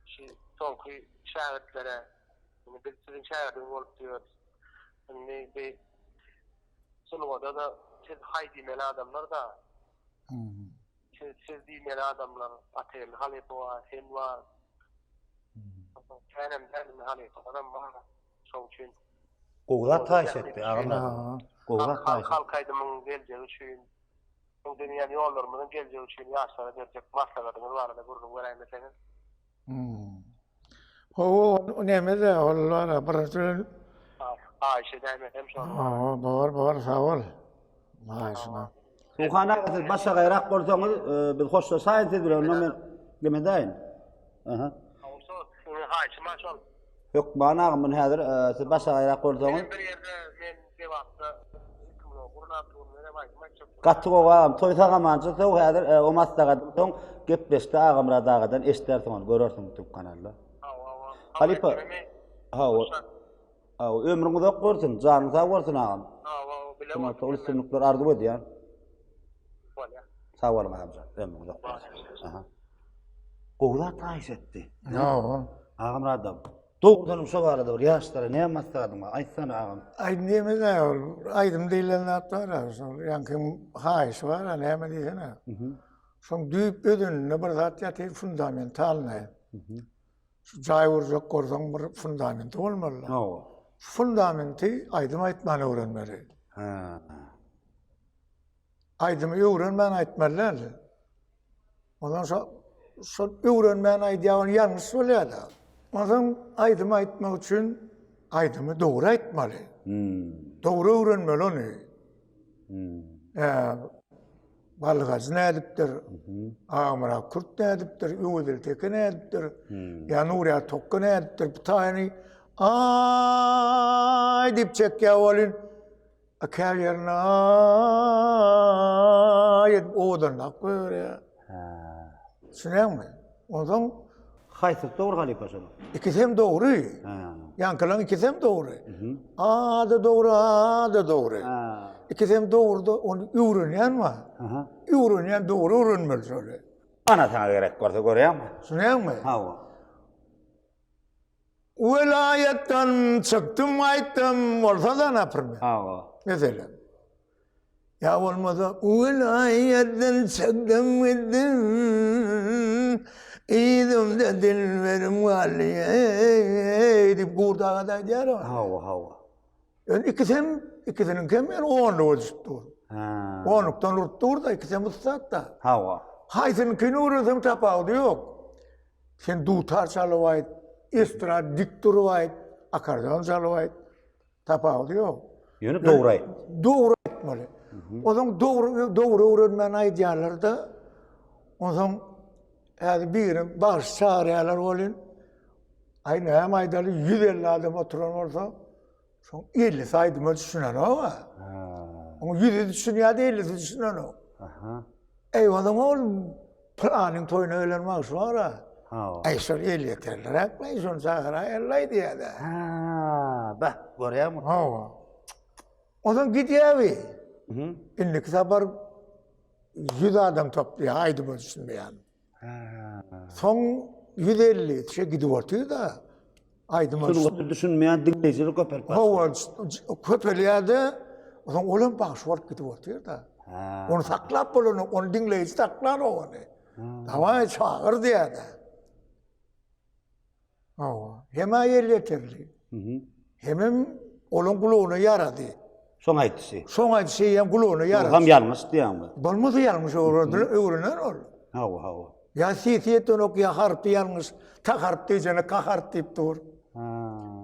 Şu soňky şägirtlere, indi biz siziň şägirdiňiz bolup ýörüs. Indi bi Sungada-da siz haý diýmeli adamlar-da. Siz siz diýmeli adamlar. Atageldi halypa bar, sen bar. Känem däl indi halypalaram bar. Şoň üçin. Gowy zat haýyş etdi agam. Gowy zat haýyş etdi. Halk aýdymyň geljegi üçin, öňden ýollarymyzyň geljegi üçin ýaşlara berjek maslahatyňyz barada gürrüň beräýmeseňiz. Hawa, o neme-de, ol bar, birinji bilen Haýyş edäýmesem şol. Hawa, bor, bor, sag bol. Haýyşyňa. Suhan aga siz başagaýrak bolsaňyz, e, biz hoşlaşaýyn siz bilen, onda men neme edäýin. Aha. Haýyşym şol. Hökman agam, men häzir e, siz başagaýrak bolsaňyz. Men bir ýerde men Lebapda gurnap durun, menem aýdym aýtjak. Gaty gowy agam toý sagamança soň häzir e, o maslahatdan soň gepleşde Agamyrat agadan eşdersiň ony görersiň YouTube kanalda. Hawa hawa. Halypa. Hawa. Hawa ömrüň uzak bolsun, janyň sag bolsun agam. Hawa bile bolsun. Uly üstünlikler arzuw edýän. Bolýar. Sag boluň agamjan, ömrüň uzak bolsun. Aha. Gowy zat haýyş etdi. Hawa. Agamyrat agam. Dogrudanam şo barada bir ýaşlara näme maslahatyň bar? Aýtsana agam. Aý neme-dä ol aýdym diýlen zat bar-a, şol ýaňky haýyşy bar-a näme diýsene. Şoň düýp özeninde bir zat ýatyr fundamentalnyý. Şu jaý gurjak bolsaň bir fundamenti bolmaly. Hawa. Şu fundamenti aýdym aýtman öwrenmeli. Hä. Aýdymy öwrenmän aýtmaly däl. Ondan şo şol öwrenmän aýdýan ol ýalňyş bolýar-da. Onsoň aýdym aýtmak üçin aýdymy dogry aýtmaly. Hmm. Dogry öwrenmeli ony. Hmm. Ee, Balgajy nädipdir? Agamyrat Kürt nädipdir? Öwezeli Teke nädipdir? Hmm. Ýa Nurýa Tokga nädipdir? Bu taýyny aý diýip çekýär welin A käbirine aý edip owadanlap goýberýär. Hä. Düşünýäňmi? Onsoň Haýsysy dogry halypa şonuň? ikisem dogry. Hä. Ýaňkylaň ikisem dogry. A-da dogry, A-da dogry. Hä. Ikisem dogry-da, ony öwrenýän bar. Aha. Öwrenýän dogry öwrenmeli şony. Ana saňa gerek bolsa görýäňmi? Düşünýäňmi? Hawa. Welaýatdan çykdym gaýtdym bolsa-da naprmer. Hawa. Meselem. Ýa bolmasa welaýatdan çykdym gitdim yzymda dilberim galdy eý diýip Gurt aga-da aýdýar. Hawa, hawa. Ýöne ikisem, ikisiniňkem ýöne onluga düşüp dur. Ha. Onlukdan urup dur-da, ikisem ussat-da. Hawa. Haýsynyňkyny öwrenseň tapawudy ýok. Sen dutar çalyp aýt, estrada dik durup aýt, akkordeon çalyp aýt. Tapawudy ýok. Ýöne dogry aýt. Dogry aýtmaly. Onsoň dogry dogry öwrenmän aýdýarlar-da. Onsoň häzir biri bagşy çagyrýarlar welin, aý näme aýdaly 150 adam oturan bolsa, şoň 50-si aýdyma düşünenok-a. Oň ýüzi düşünýär-de, 50-si düşünenok. Aha. Eý, onsoň ol Pylanyň toýuna gelen bagşy bar-a. Hawa. Eý, şol elýeterliräk-le, şony çagyraýaly diýýär-de. Ha, bah, görýäňmi? Hawa. Onsoň gidýär bi. Mhm. Indiki sapar 100 adam toplaýar, aýdyma düşünmeýän. Ha. Soň 150 kişi gidip otyr-da. Aýdyma Sungata düşünmeýän diňleýjiler köpelip başlaýar. Hawa, köpelýär-de, soň ol hem bagşy bolup gidip otyr-da. Ony saklap bolanok, ony diňleýji saklanok ony. Dawaý çagyr diýýär-de. Hawa, hem-ä elýeterli. Hemem olaň gulagyna ýarady. Şoň aýdyşy. Şoň aýdyşy eýýäm gulagyna ýarady. Ýogsam ýalňyş diýýäňmi? Bolmasa ýalňyş öwrendiler, öwrener ol. Hawa, hawa. Ýa sesi ýetenok, ýa harpy ýalňyş. Ta harp diýjegine ka harp diýip dur. Ha.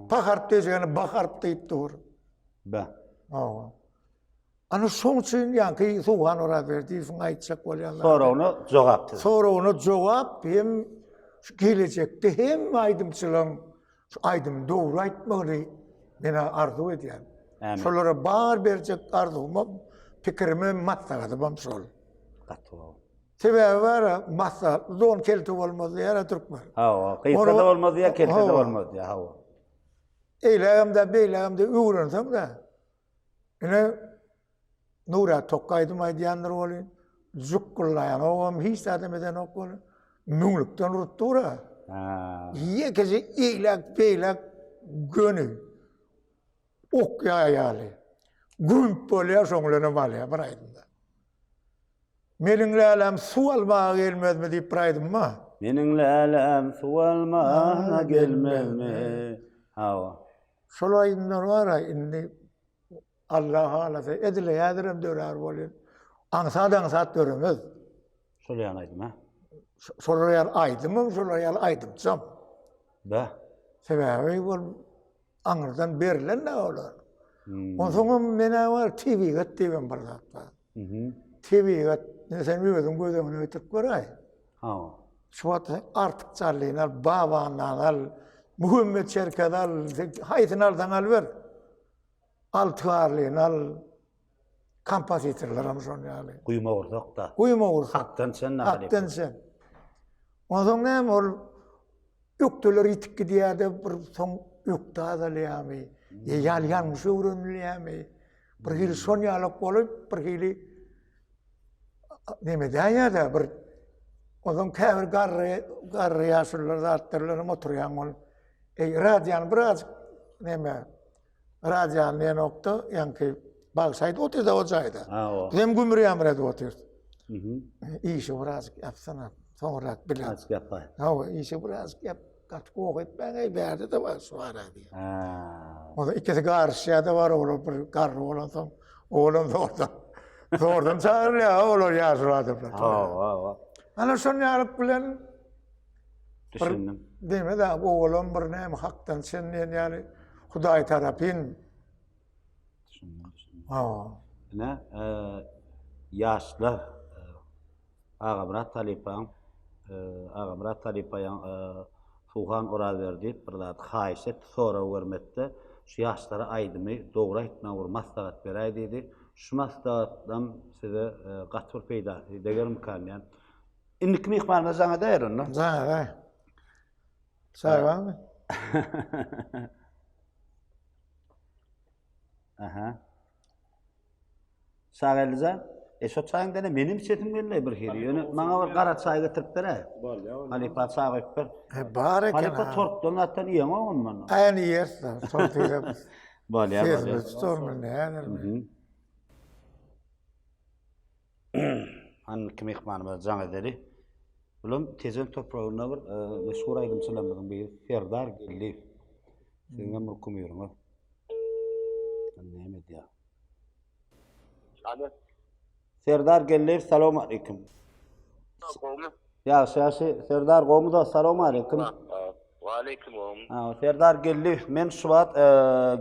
Pa harp diýjegine ba harp diýip dur. Be. Hawa. Ana şoň üçin ýaňky Suhan Orazberdiýewiň aýtjak bolýan zady. Soragyna jogap siziň. Soragyna jogap hem şu gelejekde hemme aýdymçylaryň şu aýdymy dogry aýtmagyny men arzuw edýän. Ämin. Şolara bar berjek arzuwymam, pikirimem, maslahatymam şol. Gaty gowy. Sebäbi bar-a, maslahatly don kelte bolmaz diýýär-ä türkmen. Hawa, gysga-da bolmaz diýýär, kelte-de bolmaz diýýär, hawa. Eýlägem-de, beýlägem-de öwrenseň-de, Ine, Nura Tokga aýdym aýdýandyr welin, jukgullaýanogam, hiç zadam edenok welin, müňlükden urup dur-a. Ýekeje eýläk-beýläk göni ok ýaý ýaly. Gümp bolýar, şoň bilenem alýar bir aýdymda. Meniň läläm suw almaga gelmezmi diýip bir aýdym bar. Meniň läläm suw almaga gelmezmi? Hawa. Şol aýdymlar bar-a indi Alla halasa edil häzirem dörär welin, aňsat-aňsat döremez. Şol ýaly aýdym, hä? Şolar ýaly aýdymam, şolar ýaly aýdymçam. Bä. Sebäbi ol aňyrdan berlen-dä olar. Onsoňam men-ä bar, tebigat diýibem bir zat bar. Tebigat, indi sen özüň göz öňüne getirip göräý. Hawa. Şu wagt sen Artyk Jallyny al, Babannany al, Muhammet Çerkezi al, sen haýsyny alsaň alyber. Alty Garlyny al, kompozitorlaram şon ýaly. Guýma gursak-da. Guýma gursak. Hakdan çen Hakdan çen. Onsoň näme ol ökdeler ýitip gidýär-de bir soň ökde azalýarmy? Ýa ýalňyş öwrenilýärmi? Bir hili şon ýalak bolup, bir hili neme däýýär-de bir onsoň käbir garry garry ýaşulular zatlar bilen oturýaň ol. Eý, radiony birazjyk neme radiony diýenokda, ýaňky bagşy aýdyp otyr-da o jaýda. Bizem gümür-ýamyr edip otyrys. Işi birazjyk ýapsana, soňrak bilen. Azajyk ýapaý. Hawa, işi birazjyk ýap. Gaty goh etmäň-eý, bärde-de bagşy bar-a diýýär. Onda ikisi garyşýar-da bar, olar bir garry bolansoň, oglan zordan, zordan çagyrylýar, olar ýaşuly adamlar. Hawa, hawa. Ana şon ýalyk bilen Düşündim. Diýme-de, oglan bir näme hakdan çen diýen ýaly Hudaý tarapyn. Düşündim, düşündim. Hawa. Ine, ýaşlar Agamyrat halypaň Agamyrat halypa ýaň Suhan Orazberdiýew bir zat haýyş etdi, sorag bermekde şu ýaşlara aýdymy dogry aýtmagy bir maslahat beräý diýdi. Şu maslahatlam size gaty bir peýdasy degermikan diýýän. Indiki myhmanymyza jaň edäýer onda. Jaň edäý. Çaý barmy? Aha. Şageldi jan, e şo çaýyň dene menem içesim geldi bir hili. Ýöne maňa bir gara çaý getirip ber-ä. Bolýar. Halypa çaý goýup ber. E bar eken. Halypa tortdan zatdan iýeňok ondan. Aýny iýeris, tort iýeris. Bolýar, bolýar. Sesimiz tutarmy, näder? Indiki myhmanymyza jaň edeli. Bulam Tejen topragynda bir e, meşhur aýdymçylarymyzyň biri Serdar Geldiýew. Siziň hem bir kumyryňyz. Näme edýär? Alo. Serdar Geldiýew, salam aleýkum. Gowmy? Ýagşy, ýagşy. Serdar gowmy dost, salam aleýkum. Waleýkim gowmy? Ha, Serdar Geldiýew, men şu wagt e,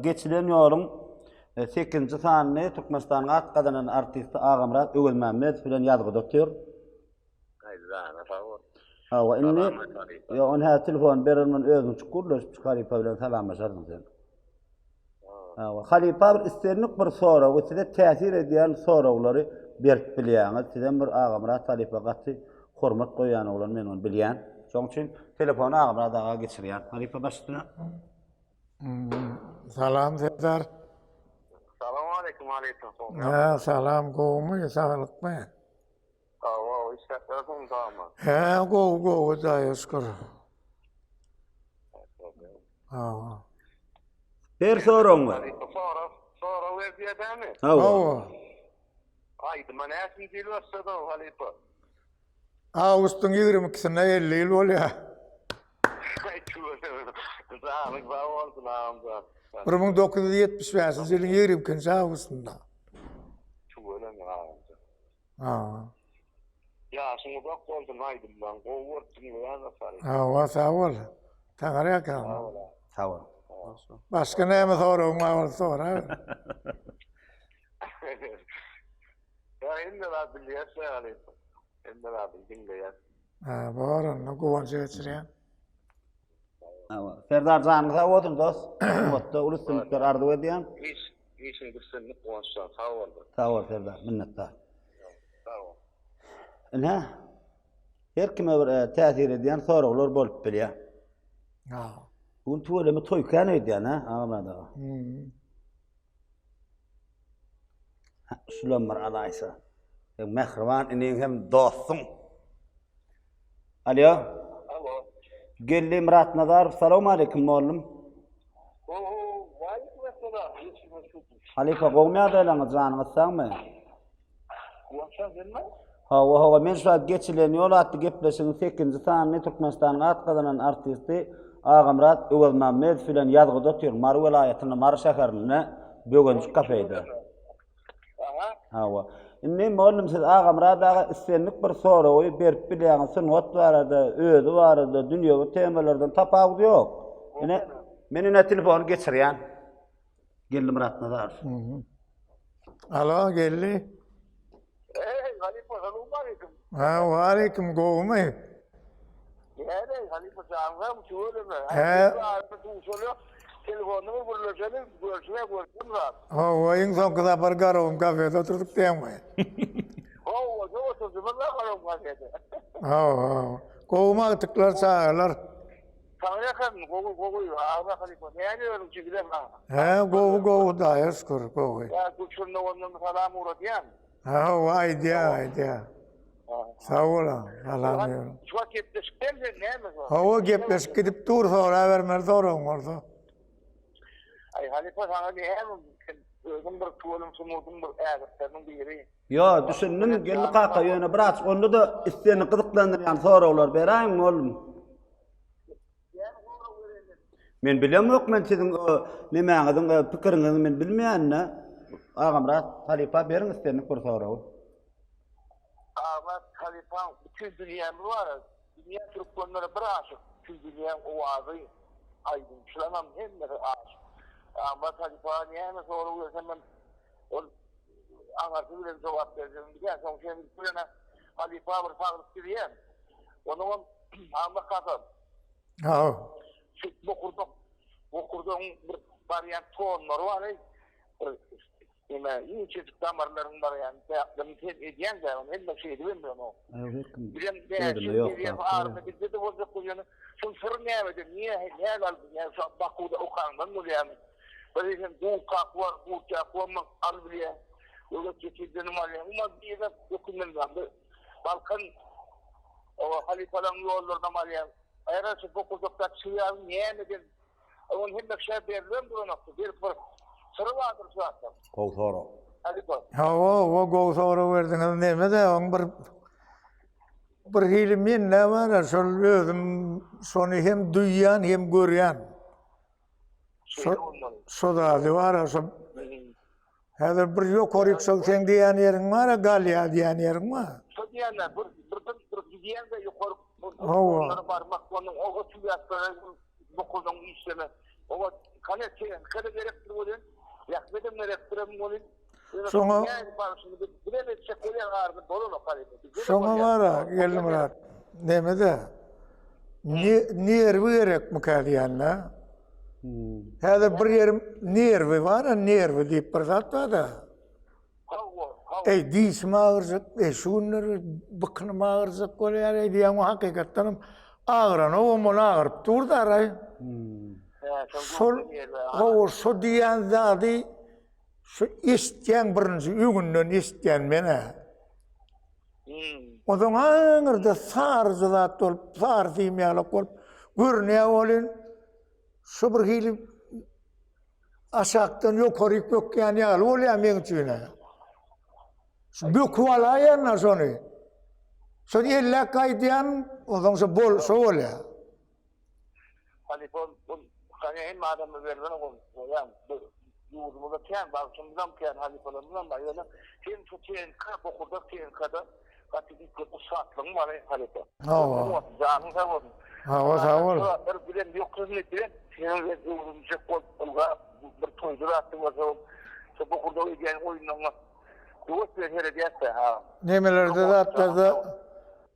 geçilen ýoluň e, 8-nji sanyny Türkmenistanyň at gazanan artisti Agamyrat Öwezmämmedow bilen ýazgyda otyr. Aý, jana sag bol. Hawa, indi Ýok, ony häzir telefon berer men özüň çyk gürleşip çyk halypa bilen salamlaşarsyň sen. Hawa, halypa bir islendik bir soragy size täsir edýän soraglary berip bilýäňiz. Sizem bir Agamyrat halypa gaty hormat goýýan oglan men ony bilýän. Şonuň üçin telefony Agamyrat aga geçirýän. Halypa baş üstüne. Salam Serdar. Salam aleýkum halypa. Ha, salam gowumy, saglykmy? Hawa, işläp ýörsüňmi sagmy? Hä, gowy, gowy, Hudaýa şükür. Hawa. Ber soragyňy. Sorag, sorag berýär dämi? Hawa. Hawa. Aýdyma näçinji ýyl başladyň halypa? Awgustyň 22-sinde 50 ýyl bolýar. Janyň sag bolsun agamjan. 1975-nji ýylyň 22-nji awgustynda. Tüweleme agamjan. Ha. Ýaşyň uzak bolsun aýdymlaň gowy bolup diňleýän dostlar. Hawa sag bol. Taňry ýalkasyn. Sag bol. Başga näme soragyň bar bolsa sora. Ýa hemme zat bilýäs halypa. Hemme zady diňleýäs. Ha, bor onda guwança geçirýän. Hawa. Serdar janyň sag bolsun dost. Sungatda uly üstünlikler arzuw edýän. Iş, işiň üstünlik Guwançjan sag bol. Sag bol Serdar, minnetdar. Sag bol. Ine, her kime bir e, täsir edýän soraglar bolup bilýär. Ha. Bu gün tüweleme toý kän öýdýän, ha, Agamyrat aga. Hmm. Şulam bir alaýsa. Seň mähriban iniň hem dostuň. Alýo. Alo. Geldi Myratnazarow, salam aleýkum mollum. Oho, waleýkim esselam. Halypa gowmy ýagdaýlaryňyz, janyňyz sagmy? Guwançjan senmi? Hawa, hawa, men şu wagt Geçilen ýol atly gepleşigiň sekizinji sanyny Türkmenistanyň at gazanan artisti Agamyrat Öwezmämmedow bilen ýazgyda otyryn, Mary welaýatynda, Mary şäherinde, Böwenjik kafeýde. Aha. Hawa. Indi mugallym siz Agamyrat aga islendik bir soragy berip bilýäňiz, sungat barada, özi barada, dünýewi temalardan tapawudy ýok. Ine, men ine telefony geçirýän. Geldi Myratnazarow. Alo, geldi. Eý, halypa, salowmaleýkim. Ha, waleýkim, gowumy? Näde, halypa, janyňa tüweleme. He. Duşalyk, telefonda bir gürleşeli, görüşme, görüşem zat. Hawa, iň soňky sapar Garagum kafede oturdyk diýeňmi? Hawa, şo oturdymyz da Garagum kafede. Hawa, hawa. Gowumy agtyklar, çagalar? Saňa ýakan, gowy, gowy, agza halypa, näme ýörüň çigidem ha? Hä, gowy, gowy, Hudaýa şükür, gowy. Ýa, Gülşirin dogandan salam ugradýan. Hawa, aýdýa, aýdýa. Sag boluň, salam ýörüň. Şu wagt gepleşik berseň näme şo? Hawa, gepleşik gidip dur, sorabermeli soragyň bolsa. Aý, halypa, saňa näme, sen özüň bir tüweleme sungatyň bir ägirtleriniň biri. Ýo, düşündim Geldi kaka, ýöne biraz onda-da seni gyzyklandyrýan soraglar beräýiň oglum. Men bilemok, men siziň nemäňiziň, pikiriňizi men bilmeýän-de. Agamyrat halypa beriň islendik bir soragy. Agamyrat halypaň bütin dünýämiz bar. Dünýä türkmenleri bir aşyk, bütin dünýäň owazy, aýdymçylaryňam hemmesi aşyk. Agamyrat halypa näme sorag bersemem Ol aňarsy bilen jogap berjegini bilýän. Soň sen bilen halypa bir saglyk dileýän. Onuňam Ahmet kaka. Ha. Şu bokurdak bokurdagyň bir barýan tonlary bar ey. Bir neme inçejik damarlaryň barýan sebäplerini sen edýäň dä, ony hemme şey edibem bilenok. Bizem näçe arada bizde-de boljak bolýany. Şuň syry nämede, niýe näl aldy, näme şu Bakuda okaňdan bolýamy? Bir eýsem duz kak bar, duz kak bolmaz, al bilýän. Öwret ýetirdenim alýan. Umuman birine ökünmeli Balkan o halypalaryň ýollarynam alýan. Aýra şu bokurdakdaky çyýagyň nämeden Ony hemme kişä berlibem duranokdy. Belki bir syry bardyr şu zatlaryň. Gowy sorag. Halypa. Hawa, hawa, gowy sorag berdiňiz. Neme-de, oň bir bir hili mende bar, şol özüm şony hem duýýan, hem görýän. Şo şo zady bar, şo Häzir bir ýokaryk şol seň diýýän ýeriň bar, galýar diýýän ýeriň bar. Şo diýýänler bir birden bir gidýän-de ýokary Hawa. barmak onuň o tüýäklere bokurdagyň işleme. Oňa kane tehnika-da gerekdir welin, zähmedem gerekdir hem welin. Şoňa Şoňa bar-a, Geldimyrat, neme-de, nerwi gerekmikä diýýän-dä. Häzir bir ýerim nerwi bar-a, nerwi diýip bir zat bar-da. Eý, dişim agyrjak, eý, şu günler bykynym agyrjak bolýar, eý diýýän, o hakykatdanam agyranogam, ol agyryp dur-da-raý. Şol, hawa, şo diýýän zady Şu eşitýän birinji öňünden eşitýän men-ä. Onsoň aňyrda saryja zat bolup, sary sim ýalak bolup görünýär welin, şu bir hili aşakdan ýokaryk bökýän ýaly bolýar meň üçin-ä. Şu böküp alaýanlar şony. Şony elläp gaýdýan, onsoň şo bol, şo bolýar. Halypa ol hany hemme adama berlenok ol. Ýa bu ýurdumyzda kän bagşymyzam kän halypalarymyzam bar. Ýöne sen şu TNK bokurdak TNK-da gaty üýtgek ussatlygyň bar halypa. Hawa. Janyň sag bolsun. Hawa sag bol. Bir bilen ýoksuzyny bilen seniň bilen öwrenjek bolup ylgap bir toýda zatda bolsa şu bokurdak edýän oýunlaryňa höwes bilen seredýäs-de ha. Nemelerde zatlarda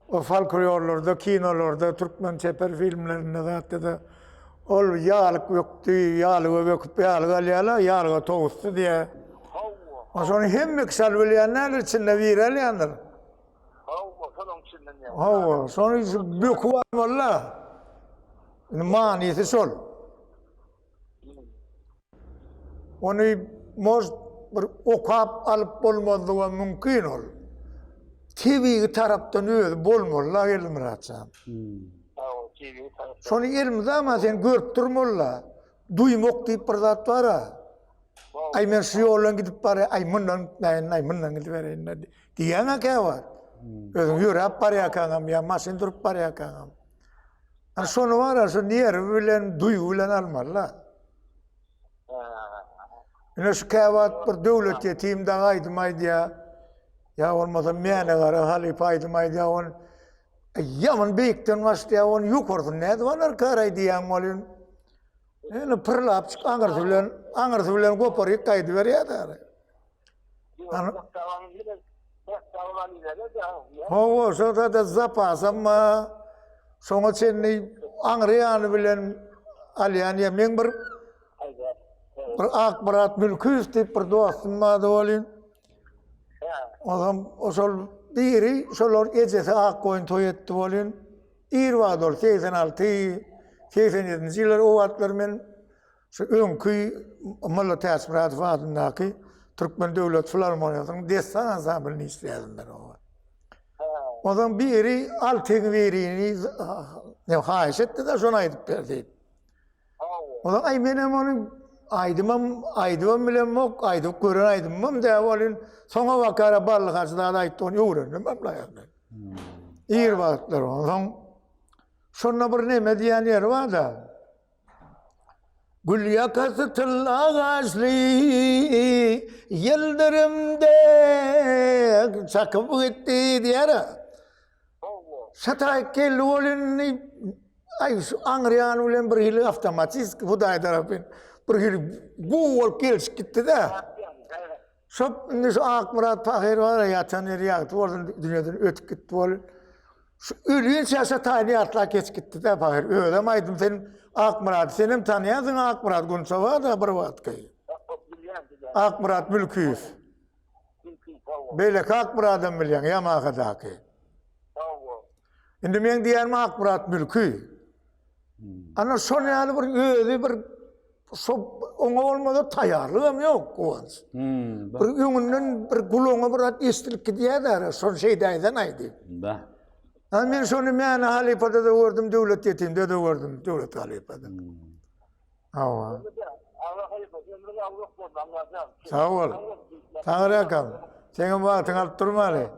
O folklorlarda, kinolarda, türkmen çeper filmlerinde zatda-da ol ýalyk bökdi, ýalyga böküp ýalyk alýarlar, ýalyga towusdy diýýär. Hawa. Şony hemme kişi alyp bilýän däldir, içinde biri alýandyr. Hawa, şonuň içinden ýa. Hawa, şony böküp almaly-da. Indi manysy şol. Ony может bir okap alyp bolmazlygam mümkin ol. Tebigy tarapdan özi bolmaly-la Geldimyrat jan. Şony elmydama sen görüp durmaly-la. Duýmak diýip bir zat bar-a. Aý men şu ýoldan gidip barýan, aý mundan gitmäýin, aý mundan gidibereýin diýýäň-ä käwagt. Özüň ýöräp barýarkaňam ýa maşyn durup barýarkaňam. Ana şony bar-a, şu nerwi bilen, duýgy bilen almaly-da. Ine şu käwagt bir Döwlet ýetim dagy aýdym aýdýar. Ýa bolmasa Mäne Gara halypa aýdym aýdýar, ony ýaman beýikden başlaýar, ony ýokarsyny nädip alarkaraý diýýäň welin, ýöne pyrlap çyk aňyrsy bilen, aňyrsy bilen goparyp gaýdyberýär-de. Hawa, şo-da zapasam bar. Şoňa çenli aňry ýany bilen alýan ýa meň bir bir Akmyrat Mülkiýew diýip bir dostum bardy welin. Onam şol biri şolar ejesi Akgoýun toý etdi welin. Ir wagt ol 86, 87-nji ýyllar o wagtlar men Şu öňki Molla Täçmyradow adyndaky Türkmen döwlet filarmoniýasynyň dessan ansamblynda işleýärdim men o wagt. Onsoň biri altyň birini haýyş etdi-de şony aýdyp ber diýip. Onsoň aý menem ony aýdymam aýdybam bilemok, aýdyp gören aýdymym däl welin, soňa bakara Bally Hajy zat aýtdy, ony öwrendim hem. Ir wagtlar onsoň şonda bir neme diýen ýeri bar-da. Gül ýakasy tylla gaşly ýyldyrym dek çakyp gitdi diýer. Şataýyk geldi ol indi aý şu aňryýany bilen bir hili awtomatik hudaý tarapyn bir hili gowy bolup gelişip gitdi-de. Şo indi şu Akmyrat pahyr bar ýatan ýeri ýagty bolsun dünýeden ötüp gitdi ol. Şu ölýänçä şo taýyny ýatlap geçip gitdi-de pahyr. Özem aýdym sen Akmyrady senem tanýansyň Akmyrat Gunça bar-da bir wagtky. Akmyrat Mülkiýew. Beýleki Akmyradam bilýäň Ýamahadaky. Indi meň diýýänim Akmyrat Mülki. Ana şol ýaly bir özi bir şo oňa bolmasa taýýarlygam ýok Guwanç. Hmm, Bir öňünden bir gulagyňa bir zat eşidilip gidýär-de, şony şeýdäýsen aýdy. Ba. Ha men şony Mäne halypada-da gördüm, Döwlet ýetimde-de gördüm, Döwlet halypada. Hawa. Sag bol. Taňry akam. Seňem wagtyňy alyp durmaly.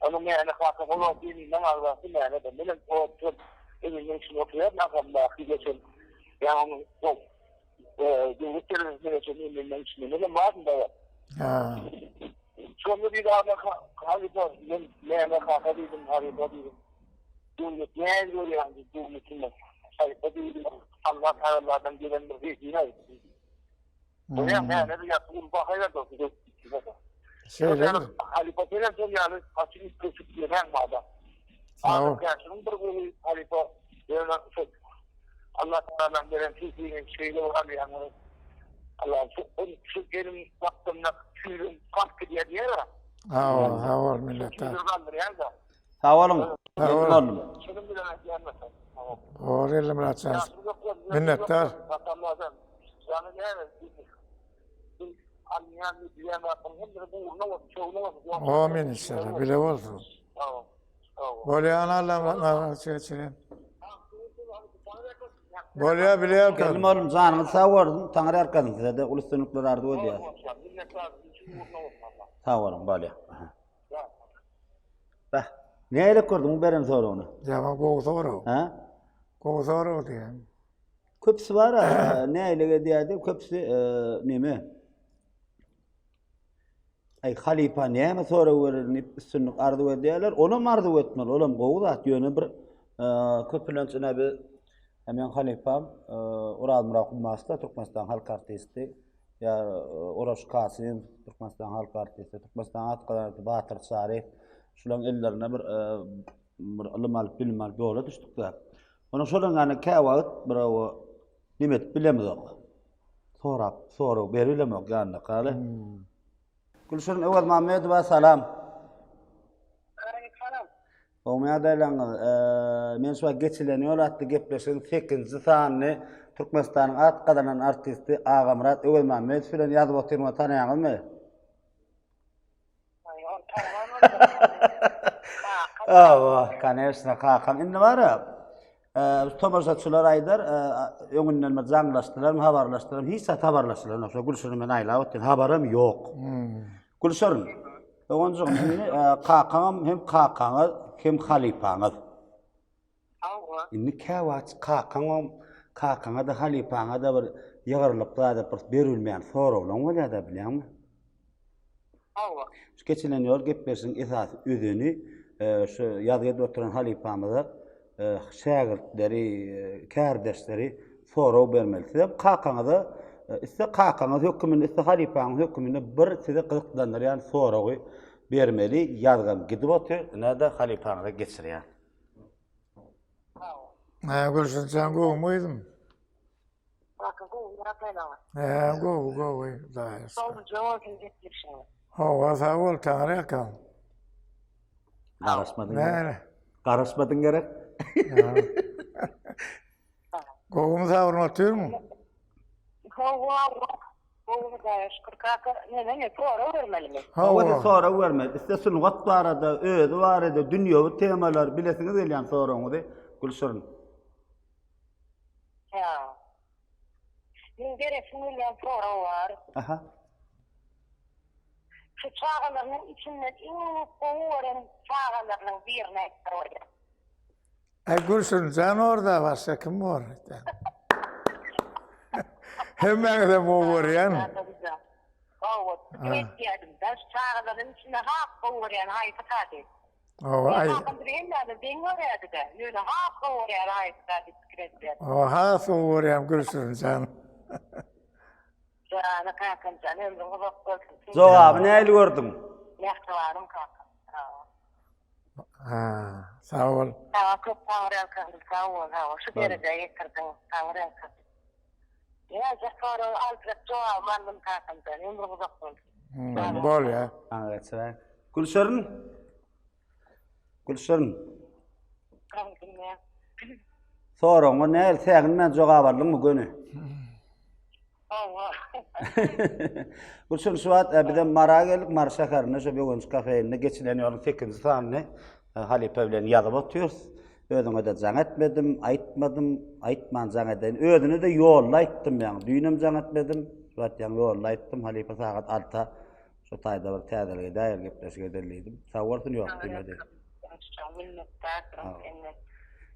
Onuň Mäne kaka ol wagt ýeminden agzasy Mänede. Menem o wagt öňünden içinde oturýardym akamdaky geçen ýagny o döwlet telewizýonuna geçen eminden içinde menem bardym da. Ha. Şonda diýdi adam halypa men Mäne kaka diýdim halypa diýdim. Döwlet näme görýän diýdi döwletinde. Halypa diýdim Allah tagaladan gelen bir zehin diýdi. Bolýar, näme bir ýapy uly baha berdi o size. Şeýle. Halypa senem şol ýaly gaty üýtgeşik ýeräň bada. Sag ol. Adamkärçiligiň bir gowy halypa ýöne şu Allah Tagalaň beren sesini şeýle bir alýaň. Allah şu şu gelin gapdalynda tüýlüň galk gidýär diýýär. Sag ol, sag ol minnetdar. Galdyrýar-da. Sag boluň. Sag bol. Boldum. Şunuň bilen aýdýan bolsam. Bor Elmyrat jan. Minnetdar. Amin inşallah. Bile bolsun. Bolýan Allah nazar geçirin. Bolýar bilýär. Geldi mollum janyňyz sag bolsun. Taňry ýalkasyn size-de uly üstünlikler arzuw edýäris. Sag boluň, bolýar. Bah. Nähili gördüň beren soragyny? Ýaman gowy sorag. Ha? Gowy sorag diýen. Köpüsi bar, nähili edýärdi? Köpüsi neme? Aý halypa näme sorag berer diýip üstünlik arzuw edýärler. Onam arzuw etmeli, olam gowy zat. Ýöne bir köplenç ine biz meň halypam Orazmyrat Gummasow Türkmenistan halk artisti. Ýa Oraş Kasym Türkmenistan halk artisti, Türkmenistan at gazanan Batyr Çaryýew. Şularyň ellerine bir bir ylym alyp, bilim alyp ýola düşdük-de. Onuň şol ýany käwagt bir neme edip bilemizok. Sorap, sorag berilemok ýanynda galy. Hmm. Gülşirin Öwezmämmedowa salam. Salam. Gowymy ýagdaýlaryňyz? Men şu wagt Geçilen ýol atly gepleşigiň 8-nji sanyny Türkmenistanyň at gazanan artisti Agamyrat Öwezmämmedow bilen ýazyp otyryn we tanaýaňyzmy? Hawa, koneşno, kakam. Indi bar-a, tomaşaçylar aýdar, öňünden bir jaňlaşdylarmy, habarlaşdylarmy, hiç zat habarlaşylanok. Şo Gülşirin men aýlap otyryn, habaram ýok. Gülşirin, doganjygym, indi kakaňam hem kakaňyz, hem halypaňyz. Hawa. Indi käwagt kakaňam, kakaňa-da, halypaňa-da bir ýygrylyp zada bir berilmeýän soraglaň bolýar-da, bilýäňmi? Hawa. Şu geçilen ýol gepleşigiň esasy özeni şu ýazgy edip oturan halypamyza şägirtleri, kärdeşleri sorag bermeli. Sizem kakaňyza, isle kakaňyz höküminde, isle halypaňyz höküminde bir sizi gyzyklandyrýan soragy bermeli. Ýazgam gidip otyr, ine-de halypaňyza geçirýän. Hä, Gülşinjan gowumy gyzym? Kaka gowy ýagdaýlaňyz. Hä, gowy, gowy, Hudaýa şükür. Gowuja bolsun gepleşigiňiz. Hawa, sag bol, Taňry ýalkasyn. Garaşmadyň gerek. Näle? Garaşmadyň gerek. Gowumy sagyn otyrmyň? Hawa, gowy Hudaýa şükür. Kaka, neme, sorag bermelimi? Hawa, siz sorag bermeli. Isle sungat barada, özi barada, dünýewi temalar, bilesiňiz gelýän soragyňyzy Gülşirin. Hä. Meň beresim gelýän sorag bar. Aha. Şu çagalarynyň içinden iň gowy gören çagalarynyň birini aýtsa bolýar. Äý Gülşirinjan orda başga kim bor? Hemmäňizem gowy görýän. Hawa, pikir etýärdim. Şu çagalaryň içinde has gowy görýän haýsy diýip. Hawa, aý. Kakam bizi hemmämiz deň görýärdi-de, ýöne has gowy görýän haýsy diýip pikir etýärdim. Hawa, has gowy görýän Gülşirinjan. Jana kakamjan, ömrüň uzak bolsun. Jogaby nähili gördüň? Mähribanym kakam. Hawa. Ha, sag bol. Saňa köp taňryýalkasyn, sag bol, hawa, şu derejä ýetirdiň, taňryýalkasyn. Näjek soragy aljak jogabymy aldym kakamjan, ömrüň uzak bolsun. Hmm, bolýa. Saňa geçiräý. Gülşirin. Gülşirin. Soragyňa nähili säginmän jogap aldyňmy göni? Hawa. Gülşirin şu wagt e, bizem Mara geldik, Mary şäherinde şu Begenç kafeinde geçilen ýoluň 8-nji sanyny e, halypa bilen ýazyp otyrys. Özüňe-de jaň etmedim, aýtmadym, aýtman jaň edeýin. Özüne-de ýolda aýtdym ýaňy. Düýnem jaň etmedim. Şu wagt ýaňy ýolda aýtdym. Halypa sagat 6-a şu taýda bir täzelik edäýeli, gepleşik edeli diýdim. Sag bolsun, ýok diýmedi. Minnetdar senden.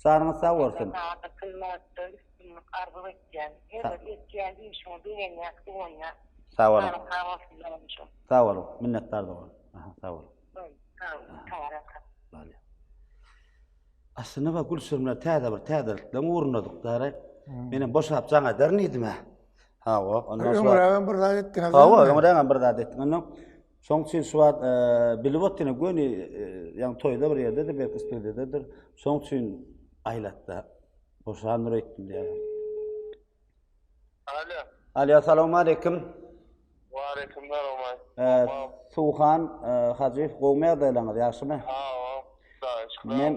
Janyňyz sag bolsun. Saňa sungatda üstünlik arzuw etýän. Her bir etýän işiňe begenýäs, guwanýas. Sag boluň. Janyň sag bolsun doganjygym. Sag boluň. Minnetdar dogan. Aha, sag boluň. Sag bol. Bolýar. Aslynda bak Gülşirin bilen täze bir täzelikleň ugrundadyk dara. Menem boşap jaň ederin diýdim-ä. Hawa, ondan soň Öňrägem bir zat etdiňiz. Hawa, öňrägem bir zat etdik. Ondan şoň üçin şu wagt e, bilip otyryn, göni e, ýaňy toýda bir ýerdedir, belki studiýadadyr. Şoň üçin aýlatda boşandyr öýtdüm diýýär. Alo. Alo, salowmaleýkim. Waleýkim salam. Suhan Hajyýew gowmy ýagdaýlaryňyz ýagşymy? Hawa, Hudaýa şükür. Men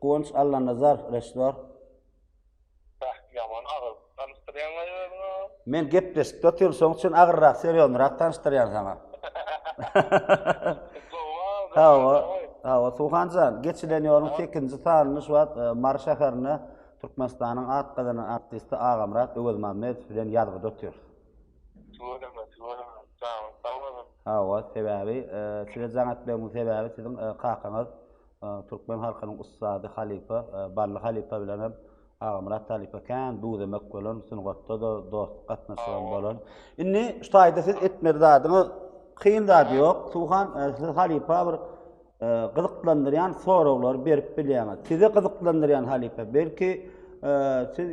Guwanç Allanazar režissýor. Bäh, ýaman agyr tanyşdyrýaňlaý özüňi. Men gepleşikde otyryn, şoň üçin agyrrak, serýoznyrak tanyşdyrýan saňa. Hawa, hawa, Suhan jan, geçilen ýoluň sekizinji sanyny şu wagt Mary şäherinde. Türkmenistanyň at gazanan artisti Agamyrat Öwezmammedow bilen ýazgyda otyrys. Tüweleme, tüweleme. Janyňyz sag bolsun. Hawa, sebäbi size jaň etmegimiň sebäbi siziň kakaňyz türkmen halkynyň ussady halypa Bally halypa bilen hem Agamyrat halypa kän duz-emek bolan, sungatda-da dostluk gatnaşygam bolan. Indi şu taýda siz etmeli zadyňyz kyn zady ýok. Suhan, siz halypa bir gyzyklandyrýan soraglary berip bilýäňiz. Sizi gyzyklandyrýan halypa, belki siz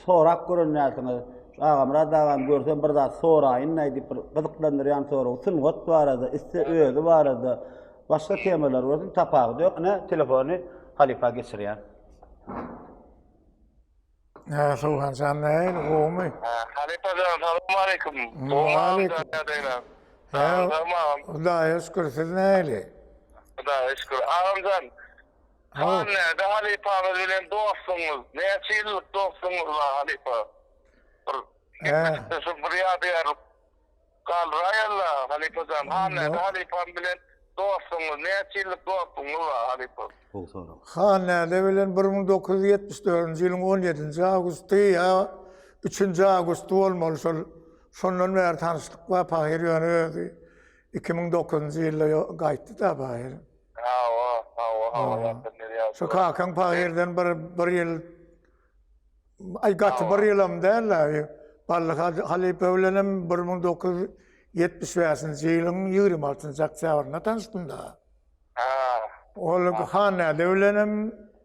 sorap gören dälsiňiz. Şu Agamyrat agany görsem bir zat soraýyn-da diýip bir gyzyklandyrýan sorag, sungat barada, isse özi barada, başga temalar bolsun, tapawudy ýok. Ine, telefony halypa geçirýän. Hä, Suhan jan nähili, gowumy? Halypa jan, salowmaleýkim. Waleýkim. Hä, Hudaýa şükür, siz nähili? Hudaýa şükür. Agam jan, han näde halypamyz bilen dostlugyňyz? Näçe ýyllyk dostlugyňyz bar halypa? Bir gepleşikde bir ýadygärlik Galdyraýalla halypajan Hannäde halypam bilen dostlugyňyz näçe ýyllyk dostlugyňyz bar halypa. Gowy sorag. Hannäde bilen 1974-nji ýylyň on ýedinji awgusty ýa üçünji awgusty bolmaly şol şondan bäri tanyşlyk bar pahyr ýöne özi 2009-njy ýylda gaýtdy-da pahyr. Hawa hawa hawa ýatdan berýär. Şu kakaň pahyrdan bir bir ýyl Aý gaty bir ýylam däl-de, Bally halypa bilenem 1975-nji ýylyň 26-njy oktýabrynda tanyşdym-da. Ol Hannäde bilenem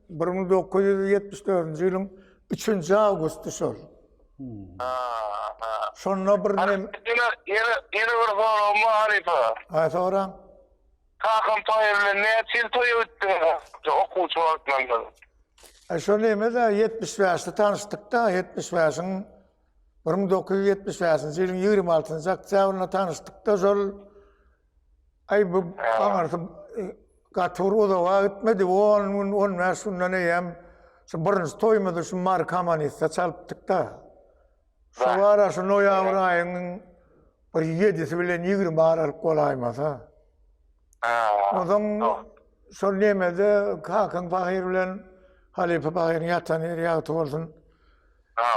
1974-nji ýylyň 3-nji awgusty şol. Şonda bir nem... Ýene, ýene bir soragym bar halypa. Ha, soraň. Kakam toýy bilen näçe ýyl toýa gitdiňiz okuwçy wagtlaryňyz? Aý şo neme-dä 75-de tanyşdyk-da, 75-iň 1975-nji ýylyň 26-njy oktýabrynda tanyşdyk-da şol aý bu aňyrsy gaty bir uzaga gitmedi, on gün, 15 günden eýýäm şu birinji toýumyzy şu Mary kommunistde çalypdyk-da. Şu ara şu noýabr aýynyň bir ýedisi bilen 20 aralyk bolaýmasa. Onsoň şol nemede kakaň pahyr bilen halypa pahyryň ýatan ýeri ýagty bolsun.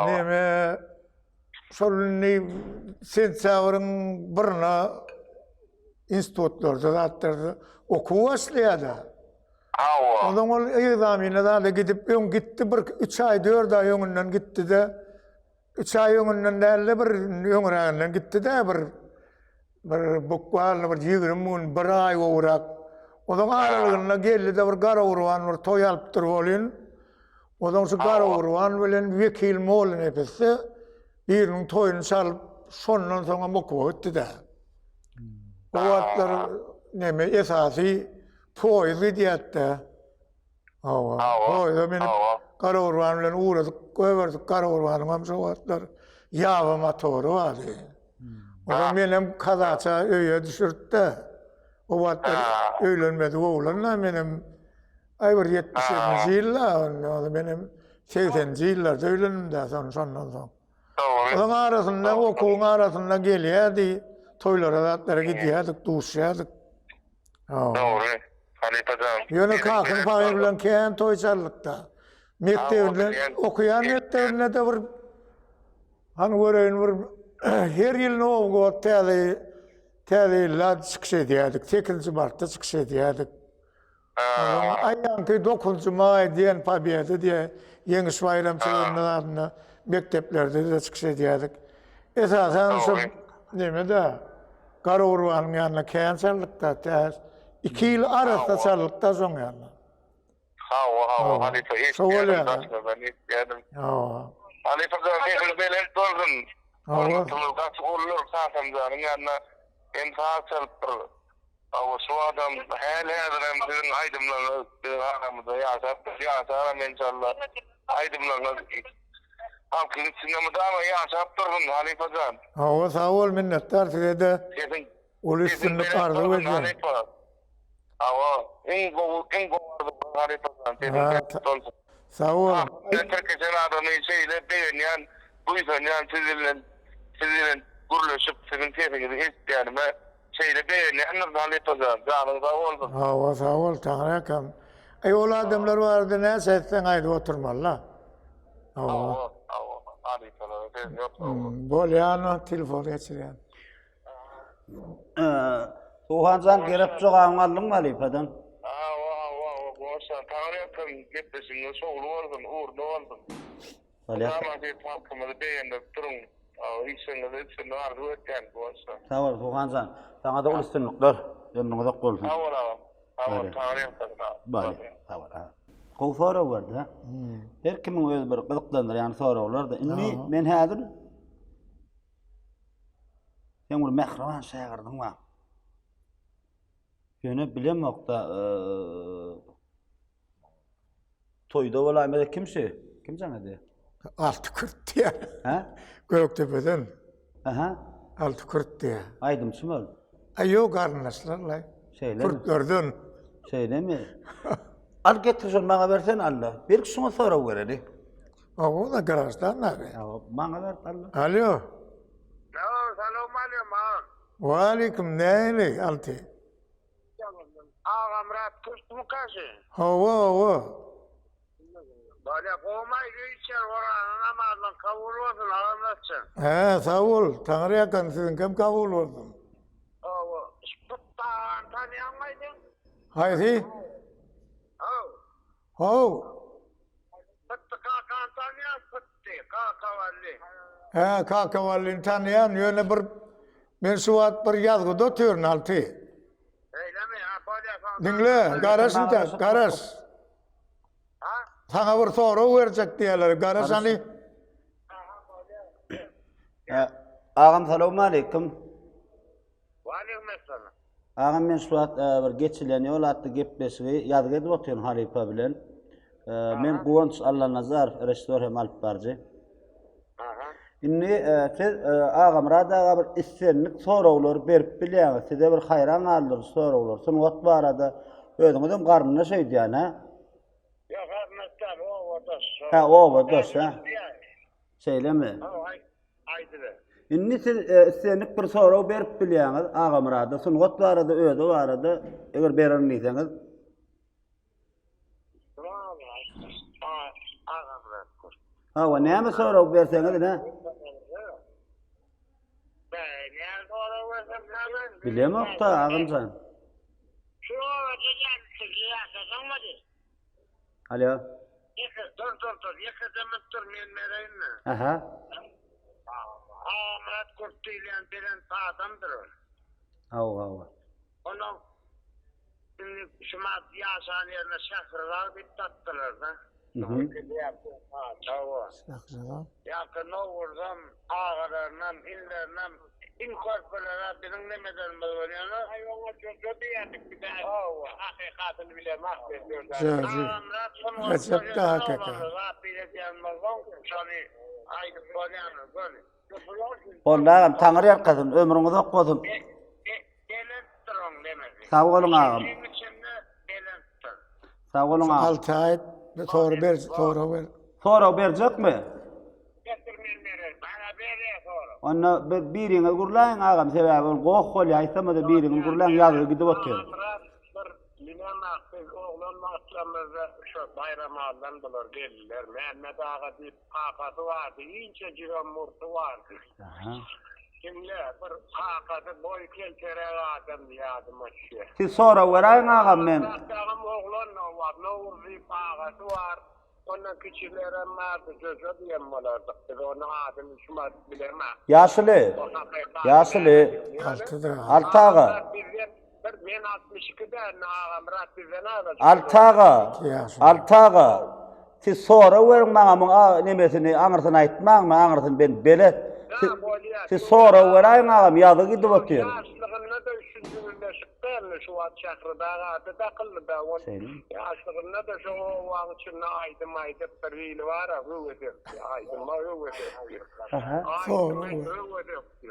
Neme şol indi sentýabryň birine institutlarda zatlarda okuw başlaýar-da. Hawa. Onsoň ol ekzamene zada gidip öň gitdi bir üç aý dört aý öňünden gitdi-de üç aý öňünden däl-de bir öňräginden gitdi-de bir bir bukwalny bir 20 gün bir aý gowrak. Onuň aralygynda geldi-de bir Garagurban bir toý alypdyr welin, onuň şu Garagurban bilen Wekil Mollanepesde biriniň toýuny çalyp, şondan soňam okuwa gitdi-de. O wagtlar neme esasy Poýuz gidýärdi-dä. Hawa. Poýuza münüp Garagurban bilen ugradyk, goýberdik. Garagurbanyňam şo wagtlar ýaba motory bardy. Onsoň menem kazaça öýe düşürdi-de. O wagtlar öýlenmedik oglan-da menem aý bir 77-nji ýylda, onda menem 80-nji ýyllarda öýlendim-dä soň şondan soň. Onuň arasynda, okuwyň arasynda gelýärdi, toýlara zatlara gidýärdik, duşýardyk. Dogry, halypa jan. Ýöne kakam pahyr bilen kän toý çaldykda. Mekdebinde, okaýan mekdebinde-de bir hany göreýin bir her ýyl Nowy god täze täze ýylda çykyş edýärdik. 8-nji martda çykyş edýärdik. Aýanky 9-njy maý diýen Pobeda diýen Ýeňiş baýramçylygynda adynda mekdeplerde-de çykyş edýärdik. Esasan şo neme-de Garagurbanyň ýanynda kän çaldyk-da, tä iki ýyl arassa çaldyk-da şoň ýanynda. Hawa, hawa, halypa eşitýärdim, daşlardan eşitýärdim. Hawa. Halypa jan sesiň belent bolsun. Hormatymyz gaty uludyr kakamjanyň ýanynda hem saz çalypdyr. Hawa şu adam häli-häzirem siziň aýdymlaryňyz biziň aramyzda ýaşapdyr, ýaşaram enşalla. Aýdymlaryňyz halkyň içinde mydama ýaşap dursun halypa jan. Hawa sag bol minnetdar sizede Sesiň uly sesiň üstünlik belent arzuw bolsun edýän. halypa. Hawa iň gowy iň gowy arzuwlar halypa jan sesiň belent bolsun. Sag boluň. Bilen tirkeşen adamy şeýle begenýän, buýsanýan siz bilen siz bilen gürleşip siziň sesiňizi eşitýänime şeýle begenýändirin halypajan janyň sag bolsun. Hawa sag bol Taňry akam. Aý ol adamlar barada näçe aýtsaň aýdyp oturmalyda. Hawa. Hawa, halypalara söz ýok. Hawa. Bolýar, telefon geçirýän. Suhan jan gerek jogabyňy aldyňmy halypadan? Hawa, hawa, hawa, goşa. Taňryýalkasyn, gepleşigiňiz şowly bolsun, ugruna bolsun. Bolýar. Mydama şeýdip halkymyzy begendirip duruň. Işiňizde üstünlik arzuw etýän, goşa. Sag bol Suhan jan. Saňa-da uly üstünlikler. Ömrüň uzak bolsun. Sag bol agam. Sag bol, Taňryýalkasyn agam. Bolýar. Sag bol. Gowy sorag berdi ha. Her kimiň öz bir gyzyklandyrýan soraglar-da. Indi men häzir Seň bir mähriban şägirdiň bar. Ýöne bilemok-da, toýda bolaýmasa kim şu? Kim jaň edýär? Alty Kürt diýýär. Hä? Gökdepeden. Aha. Alty Kürt diýýär. Aýdymçymy ol? Aý ýok, garyndaşlar-laý. Şeýlemi? Kürtlerden. Şeýlemi? Al getir şony maňa bersene Alla. Belki şuňa sorag bereli. Hawa, graždan abi. Hawa, maňa ber Alla. Alo. Alo, salowmaleýkim agam. Waleýkim, nähili Alty? Agamyrat Kürtmüka şu? Hawa, hawa. Bolýa, gowumaý öý içer, orazyň namazyň kabul bolsun Agamyratjan. Hä, sag bol, Taňryýalkasyn siziňkem kabul bolsun. Hawa, şu Pytdy agany tanýaňmaý sen? Haýsy? Haw. How. Pytdy kakany tanýaň, Pytdy, Kakabally. Hä, Kakaballyny tanýan, ýöne bir men şu wagt bir ýazgyda otyryn, Alty. Beýlemi, ha, bolýa, soň. Diňle, garaş intäk, garaş. Ha? Saňa bir sorag berjek diýýärler, garaş hany. Aha, bolýa. Agam salowmaleýkim. Waleýkim essalam. Agam men şu wagt e, bir geçilen ýol atly gepleşigi ýazgy edip otyryn halypa bilen. E, men Guwanç Allanazarow, režissýor hem alyp baryjy. Aha. Indi e, siz e, Agamyrat aga bir islendik soraglary berip bilýäňiz. Size bir haýran galdyryjy soraglar. Sungat barada özüňizem garyndaş öýdýän, hä? Ýok, garyndaş däl, obadaş. Hä, obadaş, hä? Şeýlemi? Hawa, Aýdyber. Indi siz e, islendik bir sorag berip bilýäňiz Agamyrada sungat barada, özi barada eger bererin diýseňiz. Hawa, näme sorag berseňiz ine. Bilemok-da, agamjan. Şu obada gelip ýaşasaňmady? Alo. Ýeke, dur, dur, dur. Ýekeje minut dur, men bereýin-de. Aha. Agamyrat Kürt diýilýän belent adamdyr ol. Hawa, hawa. Onuň indi şumat ýaşan ýerine Şähridag diýip dakdylar-da. Hawa. Şähridag. Ýa-da Nowruzam, agalarynam, inlerinem, iň körpeler-ä biziň nemelerimiz bolýar. Aý, oňa Jojo diýerdik biz-ä. Hawa. Hakykatyny bilemok men Jojo. Jojo. Agamyrat sungatda Rejep ösen daha kaka. oglanlar, zat diýýän bolsaň, şony aýdyp bolýandyr, göni. Boldy agam, Taňry ýalkasyn, ömrüň uzak bolsun. Belentdir oň demesi. Sag boluň agam. Içiň içinde belentdir. Sag boluň agam. Alty aý sorag ber, sorag ber. Sorag berjekmi? Getir men bererin. Bana berýär sorag. Onda bir biriňiz gürläýiň agam, sebäbi ol goh bolýar, aýtsamada biriňiz gürläň ýazgy gidip otyr. Agamyrat bir bilemok biz oglan wagtlarymyzda şo Baýramaldan bular geldiler. Mämmet aga diýip Kakasy bardy, inçejigem murty bardy. Diňle, bir kakasy boýy kelteräk adamdy ýadyma düşýär. Siz sorag beräýiň agam men. Agam oglan bar, Nowruz diýip agasy bar. Ondan kiçilerem bardy, Jojo diýen bolardyk biz, onuň adyny şumat bilemok. Ýaşuly, ýaşuly. Altydyr. Alty aga. Bizden Bir men 62 däl, Agamyrat bizden azajyk. Alty aga, Alty aga, siz sorag beriň maňa muň nemesini, aňyrsyny aýtmaň, men aňyrsyny ben belet. Siz, siz sorag beräýiň agam, ýazy gidip otyr. Ýaşlygynda-da üçünji birleşik dälmi, şu wagt Şähridag ady dakyldy-da, ol ýaşlygynda-da şo obaň içinde aýdym aýdyp bir hili bar-a, höwesekdi, aýdyma höwesekdi. Aýdyma höwesekdi.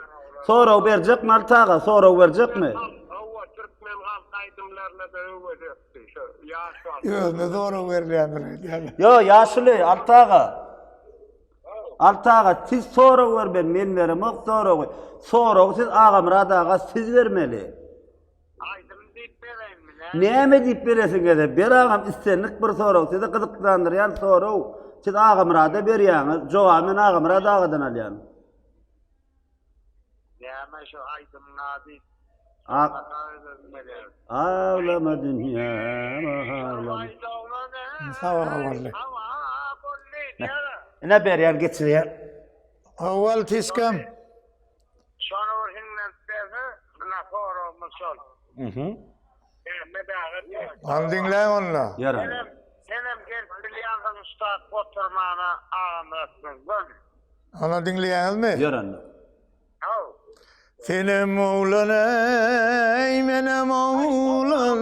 Sorag berjekmi Alty aga, sorag berjekmi? Hawa, türkmen halk aýdymlaryna-da höwesekdi şo ýaş wagty. Özüne sorag berilýändir öýdýän. Ýo, ýaşuly, Alty aga. Alty aga, siz sorag bermeli, men beremok soragy. Soragy siz Agamyrat aga siz bermeli. Aýdym diýip bereýinmi, näme? Näme diýip beresiň gelse, ber agam islendik bir sorag, sizi gyzyklandyrýan sorag. Siz Agamyrada berýäňiz, jogaby men Agamyrat agadan alýan. Näme şu aýdymyň ady? Aglama dünýäm aglama. Sag boldy. Ine berýär geçirýär. Owal tiskam. Şony bir hiňlenip berse, mına soragymyz şol. Mhm. Ony diňläň onda. Ýören. Senem gelip bilýänsiň ussat oturmana Agamyrat bilen göni. Ony diňleýäňizmi? Ýören. Haw. Senem oglan eý, menem oglan,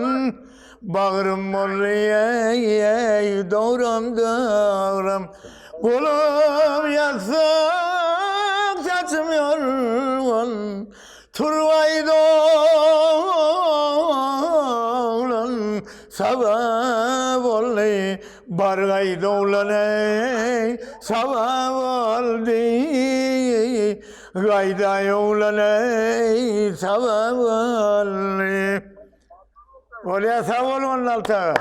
Bagrym boldy eý, eý, dogram, dogram. Golum ýassyk, saçym ýorgan, Turbaý doglan saba boldy, Bargaý doglan eý, saba boldy, Gaýdaý oglan eý, saba boldy. Bolýa sag boluň onda Alty aga.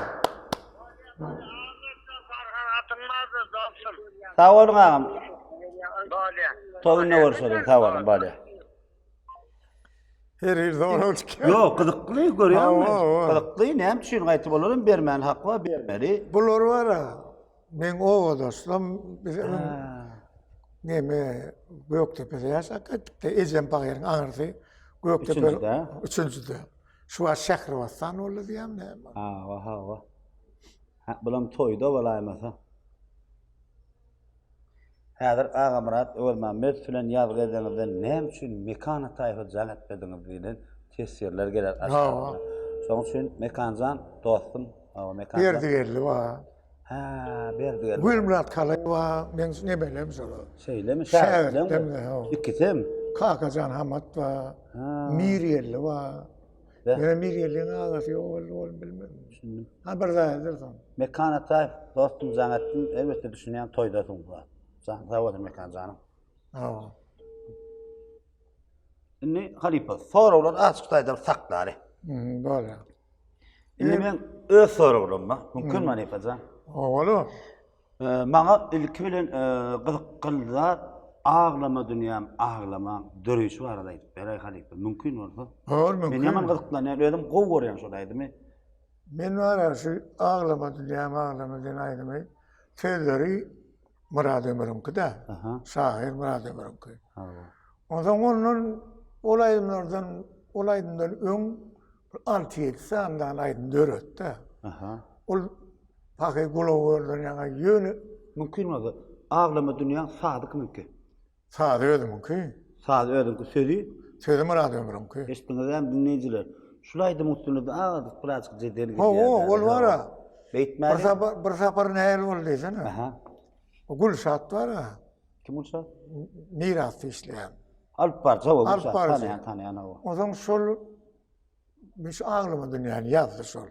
Sag boluň agam. Toýunda görüşeliň. Sag boluň, bolýa. Her hil zorag çykýar. Ýok, gyzykly görýäňmi? Gyzykly, näme üçin gaýtyp olar hem bermän hak bar, bermeli. Bular bar-a, meň obadaşlarym biz neme Gökdepede ýaşap gitdik-de, ejem bagyryň aňyrsy Gökdepe üçünjide. Şu wagt Şähribassan boldy diýýän näme? Hawa, hawa. Bulam toýda bolaýmasa. Häzir Agamyrat Öwezmämmedow bilen ýazgy edeňizde näme üçin Mekan Ataýewe jaň etmediňiz diýlen teswirler geler aşakda. Şonuň üçin Mekanjan dostum, hawa Mekanjan. Berdigeldi bar. Hä, Berdigeldi. Gülmyrat Kalaý bar, meň nemelem şolar. Şeýlemi? Şägirtleň ikisem. Kakajan Hamat bar, Mirgeldi bar. Ýöne Mirgeldiň agasy ýok boldy, ony bilmedim. Düşündim. Ha bir zadyr soň. Mekan Ataýew, dostum jaň etdim. Elbetde düşünýän toýdasyň bu zat. Jan sag bolsun Mekan janym. Hawa. Indi halypa soraglar açyk taýdan saklaly. Hmm, bolýar. Indi men öz soraglarym bar. Mümkin halypa jan? Hawa. Maňa ilki bilen gyzykly zat Aglama dünýäm aglama döreýşi barada aýdyp beräý halypa mümkin bolsa. Bor mümkin. Men ýaman gyzyklanýan özüm gowy görýän şol aýdymy. Men bar şu Aglama dünýäm aglama diýen aýdymy sözleri Myrat Ömüriňki-dä. Şahyr Myrat Ömüriňki. Onsoň ondan ol aýdymlardan ol aýdymdan öň bir alty-ýedi sany aýdym döretdi. Ol Pahy gulagy görden ýaňa ýöne. Mümkin bolsa, Aglama dünýäň sazy kimiňki? Sazy özümiňki. Sazy özüňki, sözi? Sözi Myrat Ömrüňki. Eşitdiňizämi diňleýjiler? Şul aýdymyň üstünde-de azajyk birazjyk jedel gidýär. Hawa, ol bar-a. Beýtmäli. Bir sapar, bir sapar nähili boldy diýsene. Aha. Gülşat bar-a. Kim Gülşat? Mirasda işleýän. Alyp baryjy, hawa, Alyp Gülşat. baryjy. Tanaýan, tanaýan, hawa. Onsoň şol Men şu aglama dünýäni ýazdy şol.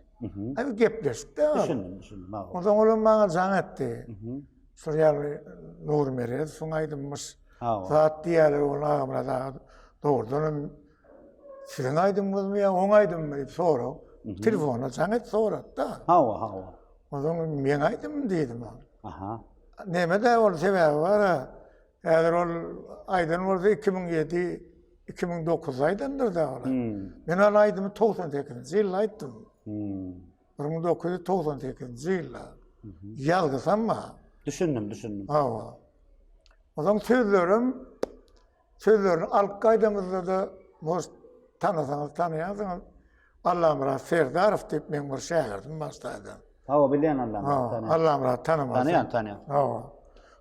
Abi gepleşdik de. Düşündim, düşündim. Ondan olam maňa jaň etdi. Şol ýaly Nury Meredowyň aýdymyş. Zat diýýärler ol Agamyrat aga. Dogrudan hem siziň aýdymyňyzmy ýa oň aýdymymy diýip sorag. Telefonda jaň et sorady-da. Hawa, hawa. Ondan meň aýdymym diýdim. Aha. Neme-de ol sebäbi bar. Häzir ol aýdan bolsa 2007 2009-da aýdandyr da ol. Men ol aýdymy 98-nji ýylda aýtdym. 1998-nji ýylda. Ýazgysam bar. Düşündim, düşündim. Hawa. Onsoň sözlerim sözlerini alyp gaýdamyzda-da most tanasaňyz tanaýarsyňyz. Allamyrat Serdarow diýip meň bir şägirdim bar ştaýda. Hawa, bilýän Allamyrat. Hawa, Allamyrat tanamasyň. Tanaýan, tanaýan. Hawa.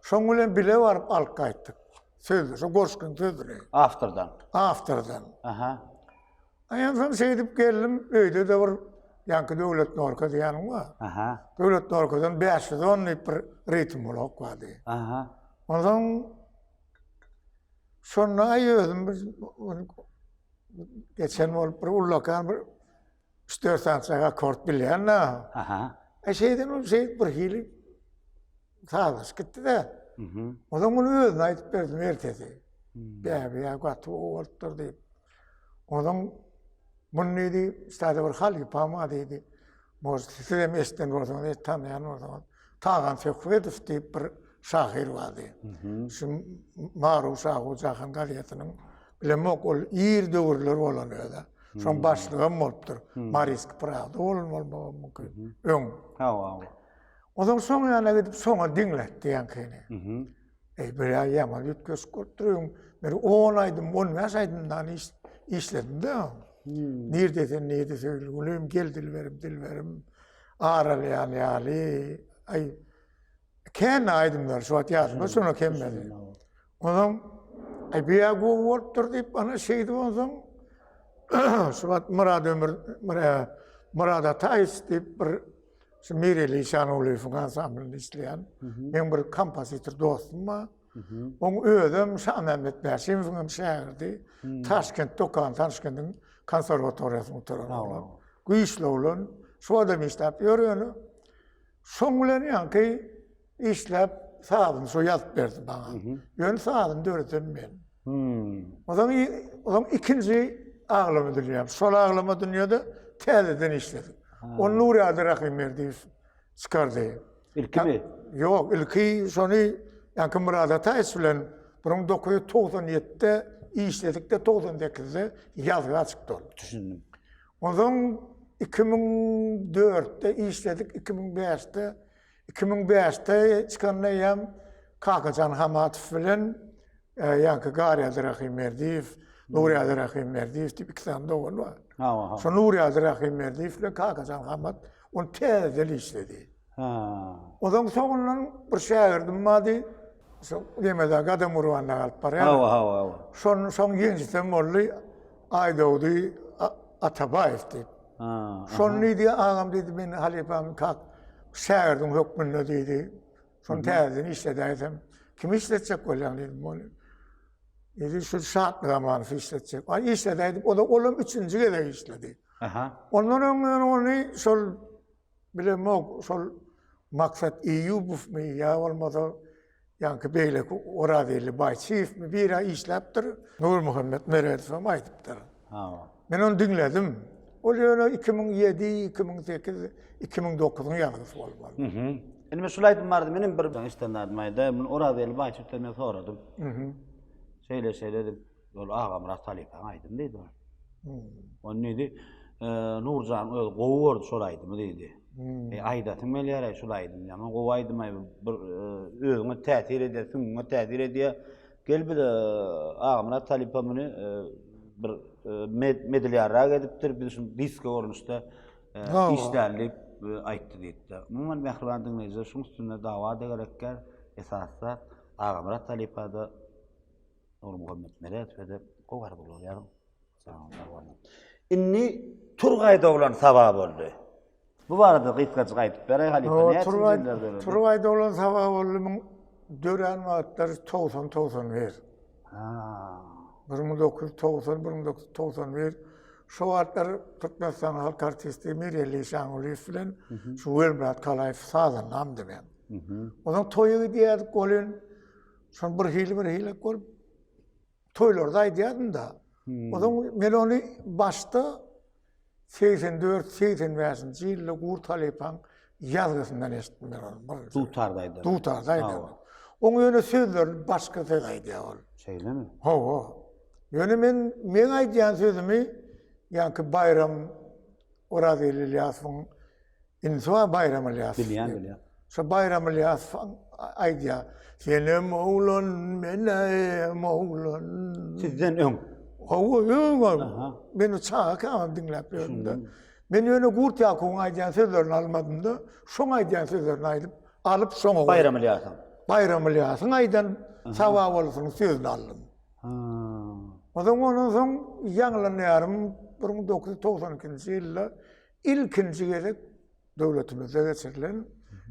Şoň bilen bile baryp alyp gaýtdyk. Sözli, şo goşgyň sözüni. Awtordan. Awtordan. Aha. Aýan soň şeýdip geldim, öýde-de bir ýaňky Döwlet Norka diýýänim bar. Aha. Döwlet Norkadan 510 diýip bir ritm blok bardy. Aha. Onsoň şonda aý özüm bir geçen bolup bir ullakan bir üç-dört sany akord bilýän-de. Aha. E şeýden ol şeýdip bir hili sazlaşyp gitdi-de. Onsoň muny özüne aýdyp berdim ertesi. Bäbi ýa gaty gowy bolupdyr diýip. Onsoň muny diýdi, üstade bir halypam bar diýdi. Может, siz hem eşiden bolsaňyz, tanaýan bolsaňyz. Tagan Söhbedow diýip bir şahyr bardy. Şu Maru Şahu Jahan gazetiniň bilemok ol ir döwürler bolan özi. Şoň başlygam bolupdyr. Mariski Prawda bolan bolmagam mümkin. Öň. Hawa, hawa. Onsoň şoň ýanyna gidip şoňa diňletdi ýaňkyny. Eý, bir ýa ýaman üýtgeşik bolupdyr öň. Men 10 aýdym, 15 aýdymdan iş, işledim-de. Nirde sen, nirde söýgüli gülüm, gel dilberim, dilberim, ar alýan ýaly. Aý, kän aýdymlar şu wagt ýadyma şona kemmedi. Onsoň, aý, bu ýa gowy bolupdyr diýip, ana şeýdip onsoň şu wagt Murad Ömür, Murad Ataýew diýip bir Şu Mireli Işangulyýewiň ansamblynda işleýän meň bir kompozitor dostum bar. Oň özem Şamämmet Bäşimowyň hem şägirdi. Taşkentde okan, Taşkendiň konserwatoriýasyny gutaran oglan. Güýçli oglan. Şu adam işläp ýör ýöne. Şoň bilen ýaňky işläp sazyny şo ýazyp berdi maňa. Ýöne sazyny döreden men. Onsoň onsoň ikinji aglama dünýä. Şol aglama dünýäde täzeden işledik. Ony Nurýagdy Rahymberdiýew çykardy. Ilkimi? Ýok, ilki şony ýaňky Myrat Ataýew bilen 1997-de işledik-de 98-de ýazga çykdy ol. Düşündim. Onsoň 2004-de işledik, 2005-de 2005-de çykanda eýýäm Kakajan Hamatow bilen ýaňky Garýady Rahymberdiýew, Nurýady Rahymberdiýew diýip iki sany dogan bar. Hawa, hawa. Şo Nurýady Rahymberdiýew bilen Kakajan Hamat ony täzeden işledi. Ha. Ondan soňundan bir şägirdim bardy. Şo nemede Gadam Gurbanda galyp barýar. Hawa, hawa, hawa. Şon şoň ýeňjisem boldy. Aýdogdy Atabaýew diýip. Şony diýdi, agam diýdi, men halypam kak şägirdiň hökmünde diýdi. Şony täzeden işledäýsem, kimi işletjek bolýaň diýdim ony. Diýdi, şu Şatlyk Amanowy işletjek. Ay işledäýdim, o da olam üçünji gezek işledi. Aha. Ondan öň men ony şol bilemok, şol Maksat Eýýubowmy ýa bolmasa Ýaňky beýleki Orazelli Baýçyýewmi biri işläpdir. Nurmuhammet Meredow hem aýdypdyr. Hawa. Men ony diňledim. Ol ýöne 2007, 2008, 2009-yň ýazgysy bolmaly. Mhm. Indi men şul aýdym bardy, menem bir eşiden zadym aýdaýyn. Muny Orazelli Baýçyýewden men soradym. Mhm. Şeýle şeýle diýip, ol Agamyrat halypaň aýdymy diýdi ol. Ony diýdi, Nurjan özi gowy gördi şol aýdymy diýdi. E, aýdasyň gelýär-aý şul aýdymy. Ýaman gowy aýdym-aý, bir özüňe täsir edýär, süňňüňe täsir edýär. Gel biz Agamyrat halypa muny bir medalýarrak edipdir, biz şuny disko görnüşde işläli diýip aýtdy diýipdir. Umuman mähriban diňleýjiler, şuň üstünde dawa-da gerekýär. Esasy Agamyrat halypa-da Nurmuhammet Meredowa-da gowy arzuwlar ýazyň. Indi Turgaý doglan saba boldy. Bu barada gysgajyk aýdyp beräý halypa. Näçe ýyllar döredi? Turgaý doglan saba boldy müň dörän wagtlary 90 91. Ha. 1990 1991 şo wagtlar Türkmenistanyň halk artisti Mirelli Şangulyýew bilen şu Welmyrat Kalaýew sazandamdy men. Onuň toýa gidýärdik welin şol bir hili bir hili bolup toýlarda aýdýardym-da. Hmm. Onuň men ony başda 84 85-nji ýylda Gurt halypaň ýazgysyndan eşitdim men ony. Dutarda aýdar. Dutarda aýdar. Oň ýöne sözlerini başga söz aýdýar ol. Şeýlemi? Hawa. Ýöne men meň aýdýan sözümi ýaňky Baýram Orazgeldi Ylýasowyň Inisi bar Baýram Ylýasow. Bilýän, bilýän. Şo Baýram Ylýasow aýdýar. Senem oglan, menem oglan. Sizden öň. Hawa, öň. Men çagakam diňläp ýördüm-de. Men ýöne Gurt Ýakubyň aýdýan sözlerini almadym-da, şoň aýdýan sözlerini aýdyp, alyp şoňa goýdum. Baýram Ylýasyň. Baýram Ylýasyň aýdan Sababolusynyň sözüni aldym. Onsoň ondan soň ýaňlanýarym 1992-nji ýylda Ilkinji gezek döwletimizde geçirilen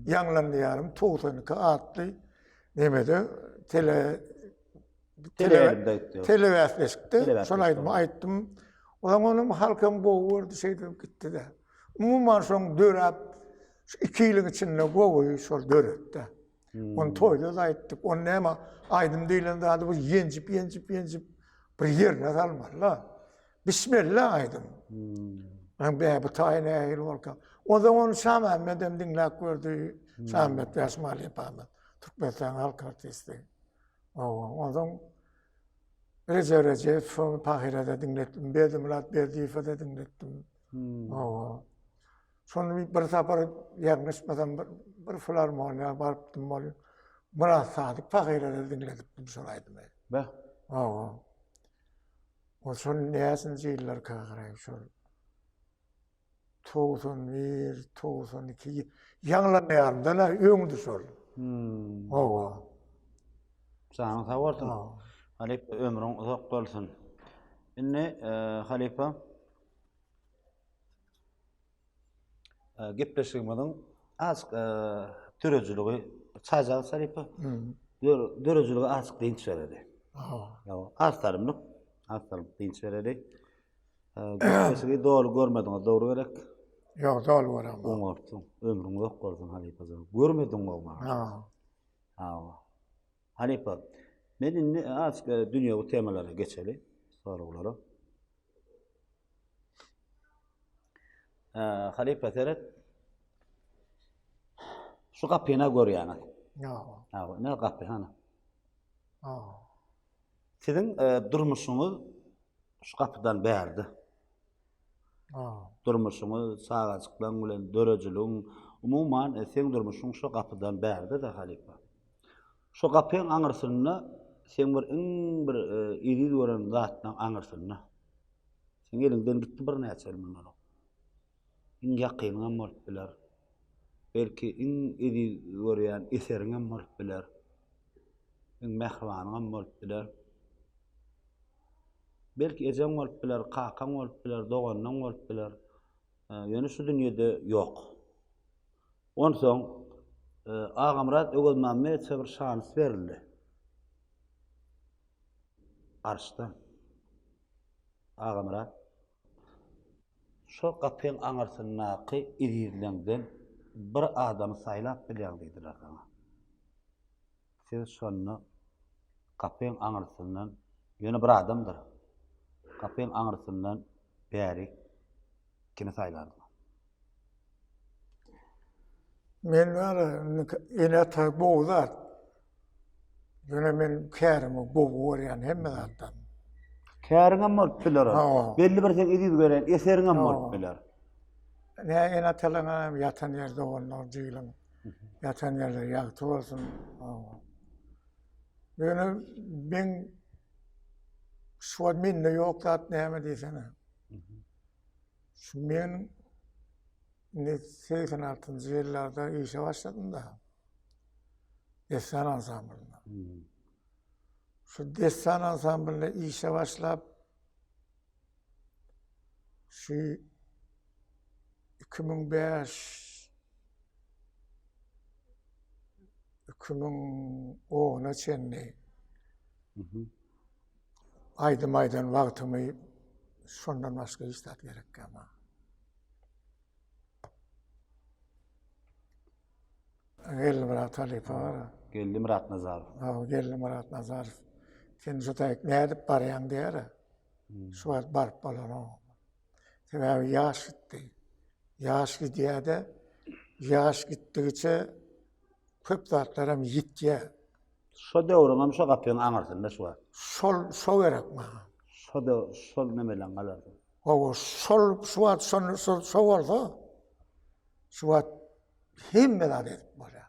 Ýaňlandy ýarym 92 atly nemede tele telebäsleşikde şol aýdymy aýtdym. Onuň onuň halkam gowy gördi, şeýdip gitdi-de. Umuman şoň döräp, şu iki ýylyň içinde gowy şol döretdi. Ony toýda-da aýtdyk. Ony näme aýdym diýlen zady bu ýenjip, ýenjip, ýenjip bir ýerine salmaly-da. Bişmeli-de aýdym. Men bä bu taý nähili bolka. Onsoň ony Şamämmedem diňläp gördi. Şamämmet Bäşim halypamyz. Türkmenistanyň halk artisti. Hawa, onsoň Rejep Rejepowy pahyra-da diňletdim, Berdimyrat Berdiýewe-de diňletdim. Hawa. Şony bir sapar ýalňyşmasam bir, bir filarmoniýa barypdym ol. Myrat Sadyk pahyra-da diňledipdim şol aýdymy. Beh. Hawa. Ol şol näçinji ýyllarka garaý şol. 91, 92 ýaňlanýaryndan öňdi şol. Hmm. Hawa. Janyň sag bolsun. Halypa ömrüň uzak bolsun. Indi e, halypa e, gepleşigimiziň azk e, döredijiligi çaýjagaz halypa. Hmm. Döredijiligi azk dynç bereli. Hawa. Az salymlyk, az salymlyk dynç bereli. Gepleşigi doly görmediňiz, dogry gerek? Ýok, doly göremok. Oňartsyň, ömrüň uzak bolsun halypa jan. Görmediň gowy. Ha. Hawa. Halypa, men indi azajyk dünýewi temalara geçeli, soraglara. Halypa seret. Şu gapyny görýäňiz. Ýok. Hawa, ne gapy hana? Hawa. Siziň durmuşyňyz şu gapydan bärde. Durmuşyňyz, çagajyklaň bilen döredijiligiň, umuman seň durmuşyň şu gapydan bärde-de halypa. Şu gapyň aňyrsynda seň bir iň bir eziz gören zatlaň aňyrsynda. Seň eliňden gitdi birnäçe ýyl mundan ozal. Iň ýakynyňam bolup biler. Belki iň eziz görýän eseriňem bolup biler. Iň mähribanyňam bolup biler. Belki ejeň bolup biler, kakaň bolup biler, doganyň bolup biler. Ýöne şu dünýede ýok. Onsoň Agamyrat Öwezmämmedowa bir şans berildi. Arşdan. Agamyrat Şo gapyň aňyrsyndaky ezizleňden bir adamy saýlap bilýäň diýdiler saňa. Siz şonda gapyň aňyrsyndan, ýöne bir adamdyr, gapyň aňyrsyndan bäri kimi saýlardyňyz? Men bar, ene-ata gowy zat. Ýöne men kärimi gowy görýän hemme zatdan. Käriňem bolup biler ol. Belli bir seň eziz gören eseriňem bolup biler. Ne ene-atalaryň hem ýatan ýeri doganlar, jigiliň ýatan ýerleri ýagty bolsun. Ýöne men şu wagt mende ýok zat näme diýsene. Şu men indi 86-njy ýyllarda işe başladym da. Dessan ansamblynda. Hmm. Şu Dessan ansamblynda işe başlap şu 2005 2010-a çenli aýdym aýdan wagtymy şondan başga hiç zat gerek maňa. Geldimyrat halypa bar. Geldimyrat Nazarow. Hawa, Geldimyrat Nazarow. Sen şu taýyk nädip barýaň diýer. Hmm. Şu wagt baryp bolanok. Sebäbi ýaş gitdi. Ýaş gidýär-de, ýaş gitdigiçe köp zatlar hem ýitýär. Şo döwrüň hem şo gapyň aňyrsynda şu wagt. Şol, şo gerek maňa. Şo da şol nemeleň galardy. Hawa, şol şu wagt şol şo bolsa, şu wagt Hemme zat edip bolýar.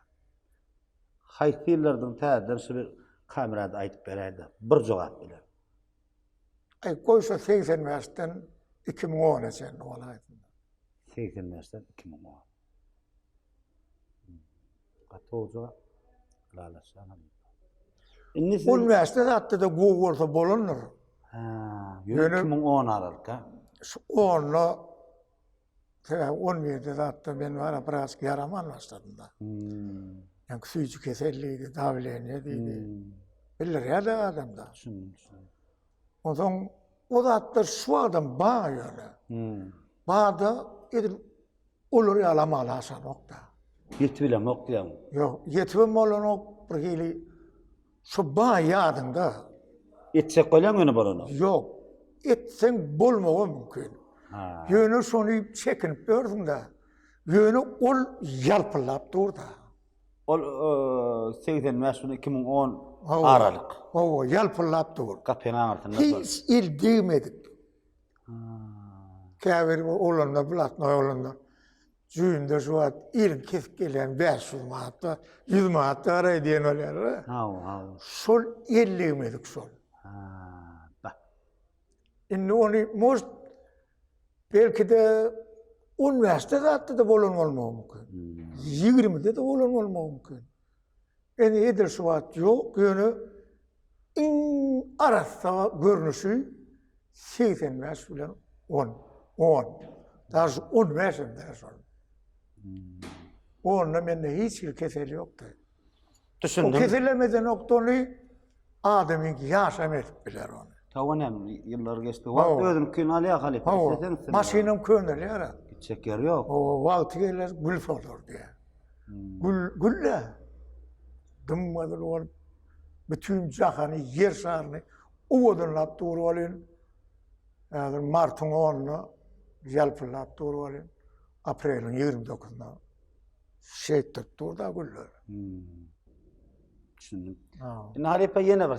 Haýsy ýyllardyň täzeden şu bir kamerada aýdyp beräýdä. Bir jogap bilen. Aý goý şo 85-den 2010-a çenli bolaýsyn. 85-den 2010. Gaty gowy jogap. Ylalaşýan. Indi siz 15-de zatda da gowy bolsa bolandyr. Ha, ýöne 2010 aralyk ha. Şu 10-da Sebäbi on birde zatda men bara biraz ýaraman başladym da. Hmm. Ýa süýji kesel diýdi, dawleniýe diýdi. Hmm. Bildirýär-de adamda. Düşündim, düşündim. Onsoň o zatlar şu adam bar ýöne. Hmm. Bar-da edil olar ýaly amala aşanok-da. Ýetip bilemok diýýäň. Ýok, ýetibem bolanok bir hili Şu ba ýadyňda. Etjek bolýaň ýöne bolanok. Ýok. Etseň bolmagam mümkin. Ýöne şony çekinip ýörsüň-dä. Ýöne ol ýalpyldap dur-da. Ol 85 bilen 2010 aralyk. Hawa, ýalpyldap dur. Gapyň aňyrsynda. Hiç el degmedik. Käbir oglanlar, blatnoý oglanlar jübünde şu wagt elin kesip gelýän 500 manatda, 100 manatda garaý diýen bolýarlar. Hawa, hawa. Şol el degmedik şol. Ha, da. Indi ony может belki-de 15-de zatda-da bolan bolmagy mümkin. 20-de-de bolan bolmagy mümkin. Indi edil şu wagt ýok, ýöne iň arassa görnüşi 85 bilen 10. 10. Daş 15 hem däl şol. Onda mende hiç bir kesel ýokdy. Düşündim. O keselemeden ony adamyň ýaşam edip biler ony. Tawa näme ýyllar geçdi. Wagt özüniňkini alýar halypa. Isleseň islemeseň. Maşynam könelýär. Gitjek ýeri ýok. Hawa, wagty geler gül solar diýär. Hmm. Gül gülle dym-gyzyl bolup bütün jahany, ýer şaryny owadanlap dur welin, häzir martyň onuna ýalpyldap dur welin, apreliň 29-na şeýtdirip dur-da güller. Hmm. Düşündim. Indi halypa ýene bir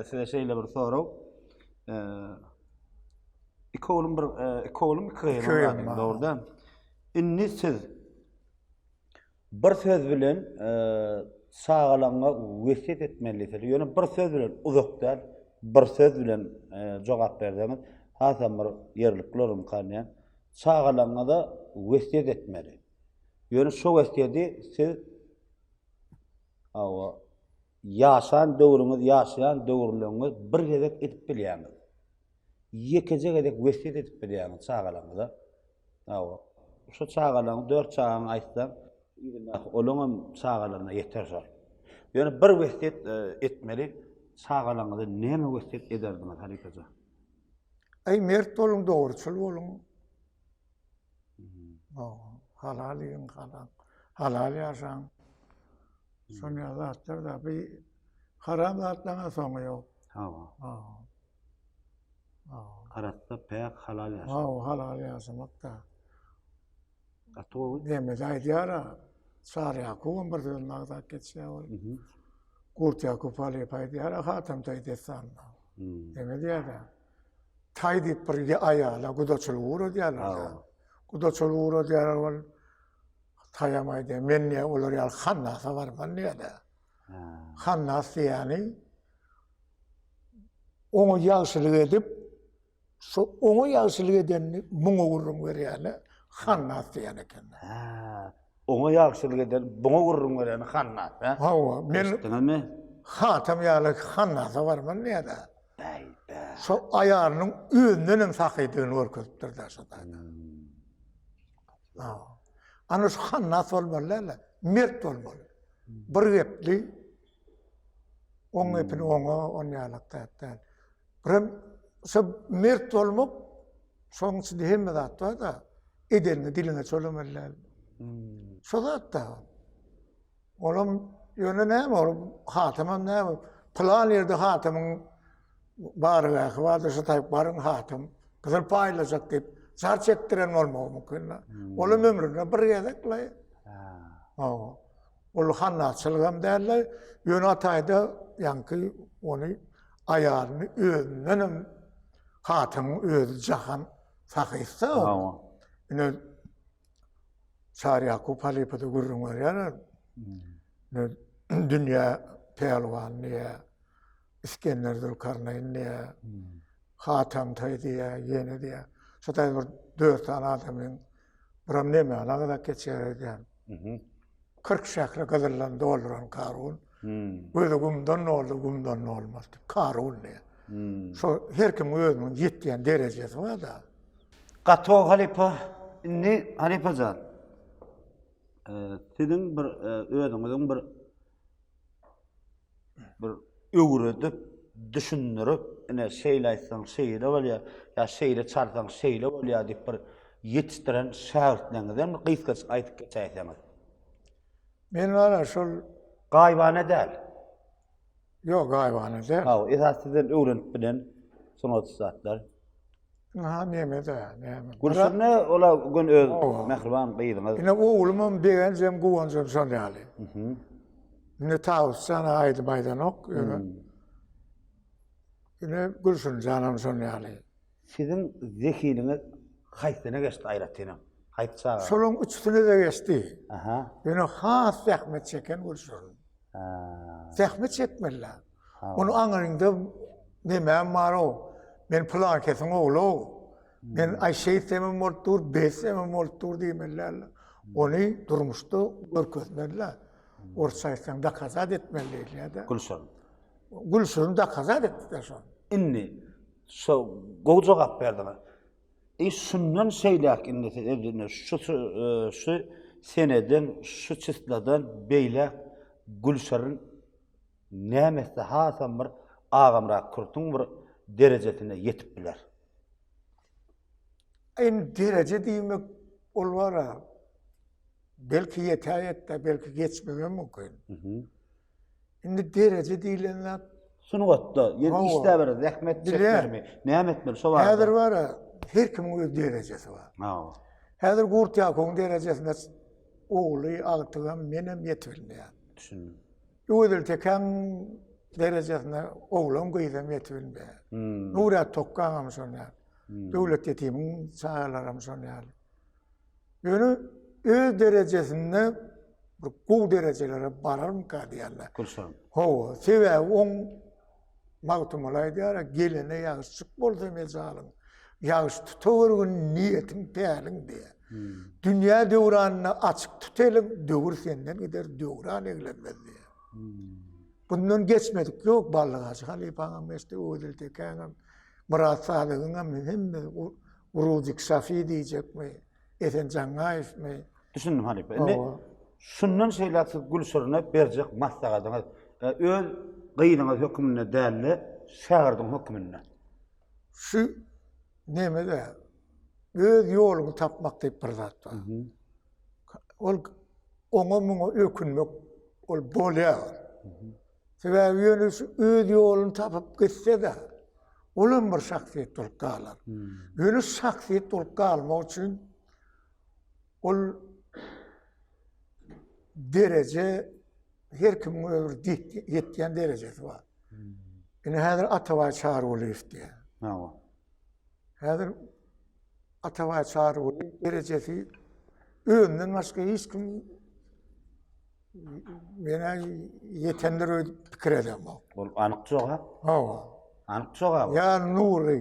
size şeýle bir sorag. Iki oglum bir iki oglum iki gyzym bar. Dogry da. Indi siz bir söz bilen çagalaryňa wesýet etmeli diýseler, ýöne bir söz bilen uzak däl, bir söz bilen jogap berseňiz hasam bir ýerlikli bolarmykan diýýän. Çagalaryňyza wesýet etmeli. Ýöne şo wesýeti siz hawa ýaşan döwrüňiz, ýaşaýan döwürleriňiz bir gezek edip bilýäňiz. Ýekeje gezek wesýet edip bilýäňiz çagalaryňyza. Hawa. Şu çagalaryň, dört çagaňy aýtsaň, yzyndaky olaňam çagalaryna ýeter şol. Ýöne bir wesýet e, etmeli. Çagalaryňyza näme wesýet ederdiňiz halypajan? Eý, mert boluň, dogruçyl boluň. Halal iýiň, halal. Halal ýaşaň. Şon ýaly zatlar da bir haram zatlaryň soňy ýok. Hawa. Hawa. Arassa, päk, halal ýaşamak. Hawa, halal ýaşamak da. Gaty gowy. Nemede aýdýar-a, Çary Ýakubam bir sözünde agzap geçýär ol. Gurt Ýakup halypa aýdýar-a Hatam Taý dessanynda. Neme diýýär-de? Taý diýip bir aýala gudaçylyk ugradýarlar. Gudaçylyk ugradýarlar ol Taýam aýdýar, men diýýär, olar ýaly hannasa barman diýýär-de. Hannas diýýäni oňa ýagşylyk edip, şo oňa ýagşylyk edenini muňa gürrüň berýäne hannas diýen eken. Hä, oňa ýagşylyk eden, buňa gürrüň berýäni hannas, hä? Hawa, men Eşitdiňizmi? Hatam ýaly hannasa barman diýýär-de. Bäý-bä. Şo aýalynyň özünden hem sahydygyny görkezipdir-de şo taýda. Hawa. Ana şu hannas bolmaly däl-de, mert bolmaly. Bir gepli, oň gepini oňa, on ýalak zat däl. Birem şo mert bolmak, şoň içinde hemme zat bar-da, edeniňi diliňe çolamaly däl. Şo zat-da. Olam ýöne näme ol Hatamam näme pylan ýerde Hatamyň bargähi bardyr şu taýyp baryň Hatam gyzyl paýlajak diýip jar çekdiren bolmagy mümkin. Hmm. Olam ömründe bir gezek la. Ha. Ol hannaçylygam däl-de, ýöne Ataýda ýaňky ony aýalyny özündenem Hatamyň özi jahan sahyssa. Ine Çary Ýakup halypa-da gürrüň berýärler. Dünýä pälwany diýýär, Isgender Zülkarnaýn diýýär, Hatam Taý diýýär, ýene diýýär. Şo taýda bir dört sany adamyň biram nemäni agzap geçýär diýýär. 40 şähri gyzyldan dolduran Karun. Gözi gumdan doldy, gumdan dolmaz diýip, Karun diýýär. Şo her kimiň özüniň ýetýän derejesi bar-da. Gaty gowy halypa. Indi halypajan, siziň bir özüňiziň bir bir öwredip, düşündirip, ine şeýle aýtsaň şeýle bolýar, ýa şeýle çalsaň şeýle bolýar diýip bir ýetişdiren şägirtleriňizden bir gysgajyk aýdyp geçäýseňiz. Men bara şol Gaýybana däl. Ýok, gaýybana däl. Hawa, esasy sizden öwrenip bilen sungat ussatlar. Ynha neme-de, näme. Gülşirine ola gün öz mähriban gyzyňyz. Ine oglumam Begenjem, Guwanjam şol ýaly. Indi Tawus jana aýdym aýdanok, ýöne ine Gülşirin janam şol ýaly. Siziň zehiniňiz haýsyna geçdi aýratynam? Haýsy çaga? Şolaň üçüsine-de geçdi. Aha. Ýöne has zähmet çeken Gülşirin. Ha. Zähmet çekmeli. Ony aňryňda nemäm bar-ow, men pylankesiň ogly-ow, men aý şeýtsemem bolup dur, beýtsemem bolup dur diýmeli däl. Ony durmuşda görkezmeli. Orsça aýtsaň, dokazat etmeli diýilýär-de. Gülşirin. Gülşirin dokazat etdi-de şony. Indi şo gowy jogap berdiňiz. E şundan şeýläk indi siz indi şu şu seneden, şu çisladan beýläk Gülşirin Näme etse hasam bir agamrak kürtüň bir derejesine ýetip biler. Indi dereje diýmek ol bara belki ýetäýetde belki geçmegem mümkin. Indi dereje diýlen zat sungatda ýeri işde bir zähmet çekmelimi, näme etmeli şo barada. Häzir bara her kimiň öz derejesi bar. Hawa. Häzir Gurt Ýakubyň derejesine ogly, agtygam, menem ýetip bilmeýän. Düşündim. Öwezeli Tekäň derejesine oglan gyzam ýetip bilmeýär. Hmm. Nurat Tokgaňam şon ýaly. Hmm. Döwlet Ýetimiň çagalaram şon ýaly. Ýöne öz derejesinde bir gowy derejelere bararmyka diýýärler. Gülşen. Hawa, sebäbi oň Magtymguly aýdýar, gelene ýagşyjyk bolsa mejalyň, ýagşy tutawurgyn niýetiň päliň diýýär. Hmm. Dünýä döwranyny açyk tut eliň, döwür senden gider, döwran eglenmez diýýär. Hmm. Bundan geçmedik ýok, Bally Hajy halypaňam geçdi, Öwezeli Tekäňem, Myrat Salygyňam hemme Rudik Şafi diýjekmi, Esen Jaňňaýewmi? Düşündim halypa. Indi şundan şeýläk siz Gülşirine berjek maslahatyňyz e, öz gyzyňyz hökmünde däl-de, şägirdiň hökmünde. Şu nemede öz ýoluňy tapmak diýip bir zat bar. Ol oňa muňa ökünmek ol bolýar. Sebäbi ýöne şu öz ýoluny tapyp gitse-de, ol hem bir şahsyýet bolup galar. Ýöne şahsyýet bolup galmak üçin ol dereje her kimiň öz bir ýetýän derejesi bar. Ine häzir Atabaý Çarygulyýew diýýär. Hawa. Häzir Atabaý Çarygulyýew derejesi özünden başga hiç kim Menä ýetendir öýdüp pikir edemok. Ol anyk jogap. Hawa. Anyk jogap. Ýa Nury.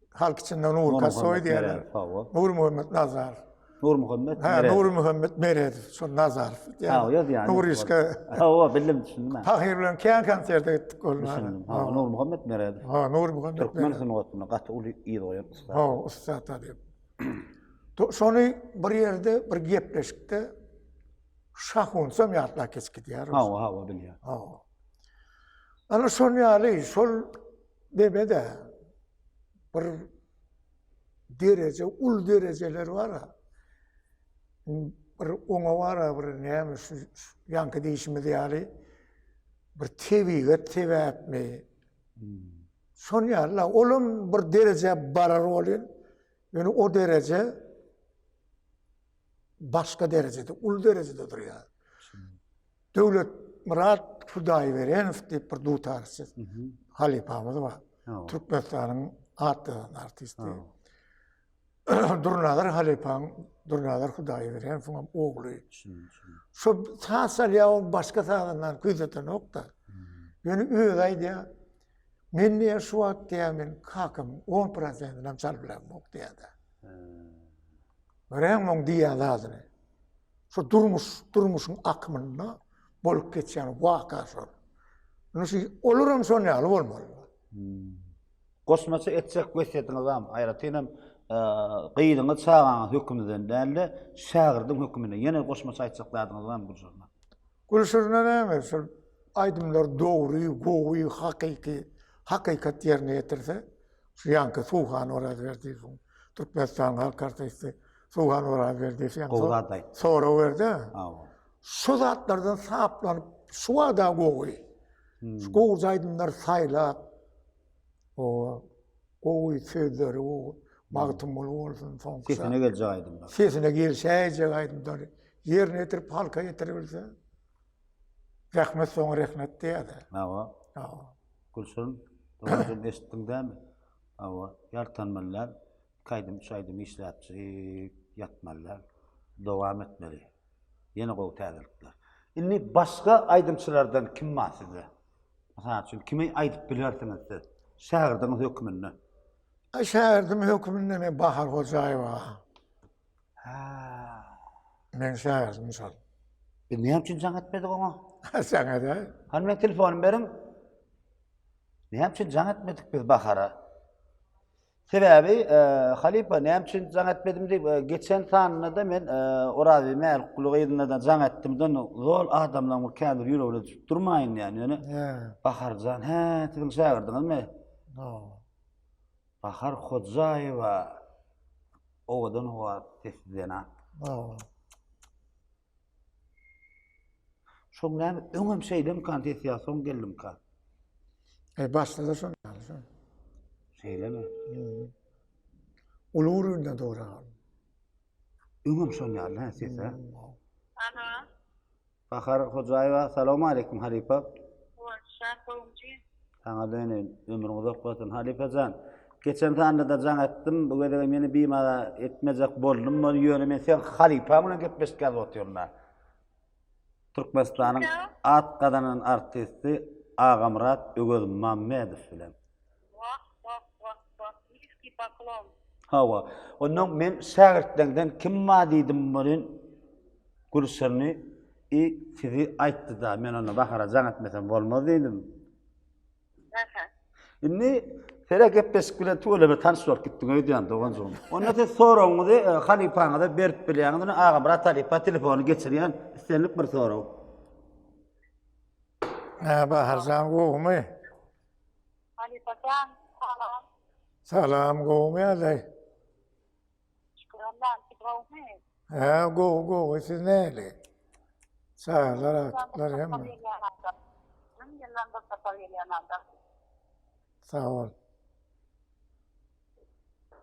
Halk içinde Nury Kasoý diýerler. Hawa. Nurmuhammet Nazarow. Nurmuhammet Ha, Nurmuhammet Meredow, şol Nazarow. Ha, ýazýan. Nurişka. Hawa, bildim, düşündim. Pahyr bilen kän konserte gitdik ol. Düşündim. Ha, Nurmuhammet Meredow. Ha, Nurmuhammet. Türkmen sungatynda gaty uly yz goýan ussat. Ha, ussat diýip. Şony bir ýerde bir gepleşikde Şahunsam ýatlap geçip gidýär. Hawa, hawa bilýän. Hawa. Ana şon ýaly, şol deme-de bir dereje, uly derejeler bar. Bir oňa bar bir näme şu ýaňky diýşimiz ýaly bir tebigat sebäpmi? Hmm. Şon ýaly, olam bir derejä barar bolýan. Ýöne o dereje başga derejede, uly derejede durýar. Döwletmyrat Hudaýberenow diýip bir dutarçy halypamyz bar. Türkmenistanyň at gazanan artisti. Durnazar halypaň, Durnazar Hudaýberenowyň hem ogly. Şo saz çalýar, ol başga sazandan küýsetenok-da. Ýöne özi aýdýar, men diýýär, şu wagt diýýär, men kakamyň 10 prosentini hem çalyp bilemok diýýär-de. Göräýiň oň diýýän zadyny. Şu durmuş, durmuşyň akymynda bolup geçýän waka şol. Indi şu olar hem şon ýaly bolmaly. Hmm. Goşmaça etjek wesýetiňiz barmy? Aýratyn hem e, gyzyňyz, çagaňyz höküminden däl-de, şägirdiň höküminde. Ýene goşmaça aýtjak zadyňyz barmy Gülşirine? Gülşirine näme? Şol aýdymlar dogry, gowy, hakyky, hakykat ýerine ýetirse, Şu ýanky Suhan Orazberdiýewiň Türkmenistanyň halk artisti Suhan Orazberdiýew ýaňky Gowy zat aýtdy. Sorag berdi. Hawa. Şu zatlardan saplanyp, şu wada gowy. Hmm. Şu gowy aýdymlary saýlap, owa, gowy sözleri gowy. Magtymguly bolsun, soňky Sesine geljek aýdymlar. Sesine gelşäýjek aýdymlary ýerine ýetirip halka ýetiribilse, rehmet soňy rehnet diýýär-de. Hawa. Hawa. Gülşirin, doganjygym eşitdiň dämi? Hawa, ýaltanmaly däl. Iki aýdym, üç aýdym işläpjik ýatmaly däl. Dowam etmeli. Ýene gowy täzelikler. Indi başga aýdymçylardan kim bar sizde? Mysal üçin, kimi aýdyp bilersiňiz siz? Şägirdiňiz hökmünde. Aý, şägirdim hökmünde men Bahar Hojaýewa. Hä. Meň şägirdim şol. Biz näme üçin jaň etmedik oňa? Jaň edäý. Hany meň telefonymy beriň. Näme üçin jaň etmedik biz Bahara? Sebäbi halypa näme üçin jaň etmedim diýip, geçen sanynda-da men Orazbibi Mälikguly gyzyna-da jaň etdim-de, zol adamlaryň bir käbir ýüregine düşüp durmaýyn diýen, ýöne Baharjan, hä, siziň şägirdiňizmi? Bahar Hojaýewa owadan owaz sesli zenan. Şoň näme öňem şeýlemkan ses ýa soň geldimka? E başda-da şon ýaly şon. Şeýlemi? Hmm. Uly urunda dogry al. Öňem şon ýaly hä ses hä? Alo. Bahar Hojaýewa salowmaleýkim halypa. Hoşa gowmy? Saňa döneýin, ömrüň uzak bolsun halypa jan. Geçen sanda-da jaň etdim, bu gezegem ýene bimaza etmejek boldum, ýöne men seň halypaň bilen gepleşik ýazyp otyryn-da. Türkmenistanyň at gazanan artisti Agamyrat Öwezmammedow bilen. Wah, wah, wah, wah, niskiý poklon. Hawa. Onnoň men şägirtleňden kim bar diýdim welin, Gülşirini i sizi aýtdy-da, men onda Bahara jaň etmesem bolmaz diýdim. Aha. Indi sere gepleşik bilen tüweleme tanyş bolup gitdiň öýdýän doganjygym. Onda siz soragyňyzy e, halypaňyza berip bilýäňiz. Indi Agamyrat halypa telefony geçirýän islendik bir sorag. Hä, Baharjan gowumy? Halypajan, salam. Salam, gowumy ýagdaý? Şükür Allah'a, siz gowumy? Hä, gowy, gowy, siz nähili? Çagalar, agtyklar hemme. Müň ýyldan bir sapar gelýän adam. Sag bol.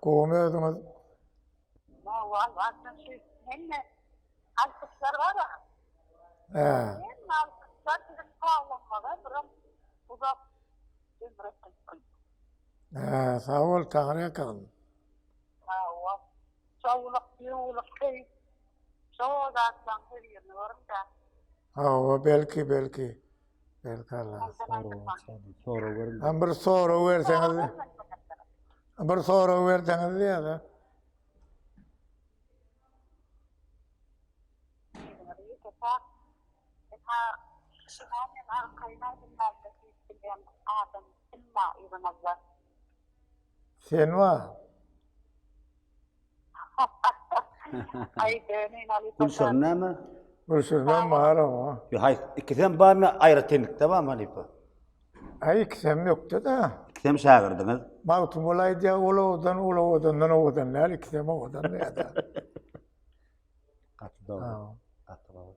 Gowumy özüňiz? Gowy, Allah'tan şu hemme alkyşlar bar-a. Hä. Hemme alkyşlar siziň saglygyňyza, biram uzak ömür etsin. Hä, sag bol, Taňryýalkasyn. Hawa. Şowluk, ýuwluk, keýp. Şo zatlaryň her birini görüň-dä. Hawa, belki, belki. Belki Allah. Sorag beriň. Hem bir sorag berseňiz. Bir sorag berseňiz diýýär-de. Sen bar. Gülşirin näme? Gülşirinem bar oňa. Ýo haýsy ikisem barmy aýratynlykda barmy halypa? Aý ikisem ýokdy-da. Ikisem şägirdiňiz. Magtymguly aýdýar, ol owadan, ol owadandan owadan däl, ikisem owadan diýýär. Gaty dogry. Gaty gowy.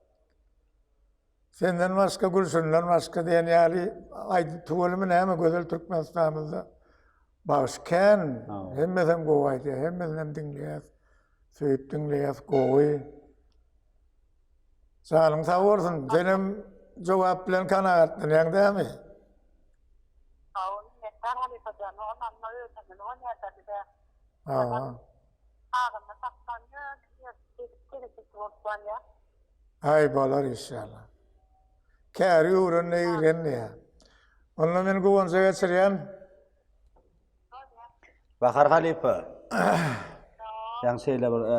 Senden başga Gülşinden başga diýen ýaly aýdyp tüweleme näme gözel Türkmenistanymyzda bagşy kän. Hemmesem gowy aýdýar, hemmesinem diňleýäs. Söýüp diňleýäs, gowy. Janyň sag bolsun. Senem jogap bilen kanagatlanýaň dämi? Sag bol, minnetdar halypa jan. Ondan öýlenmeli bolýar-da bize. Hawa. Agzyny tapman ýöne ýörüp telekeçi bolup barýar. Aý bolar inşallah. Käri öwren egren diýýär. Onda men Guwanja geçirýän. Bahar halypa. Ýaňy şeýle bir e,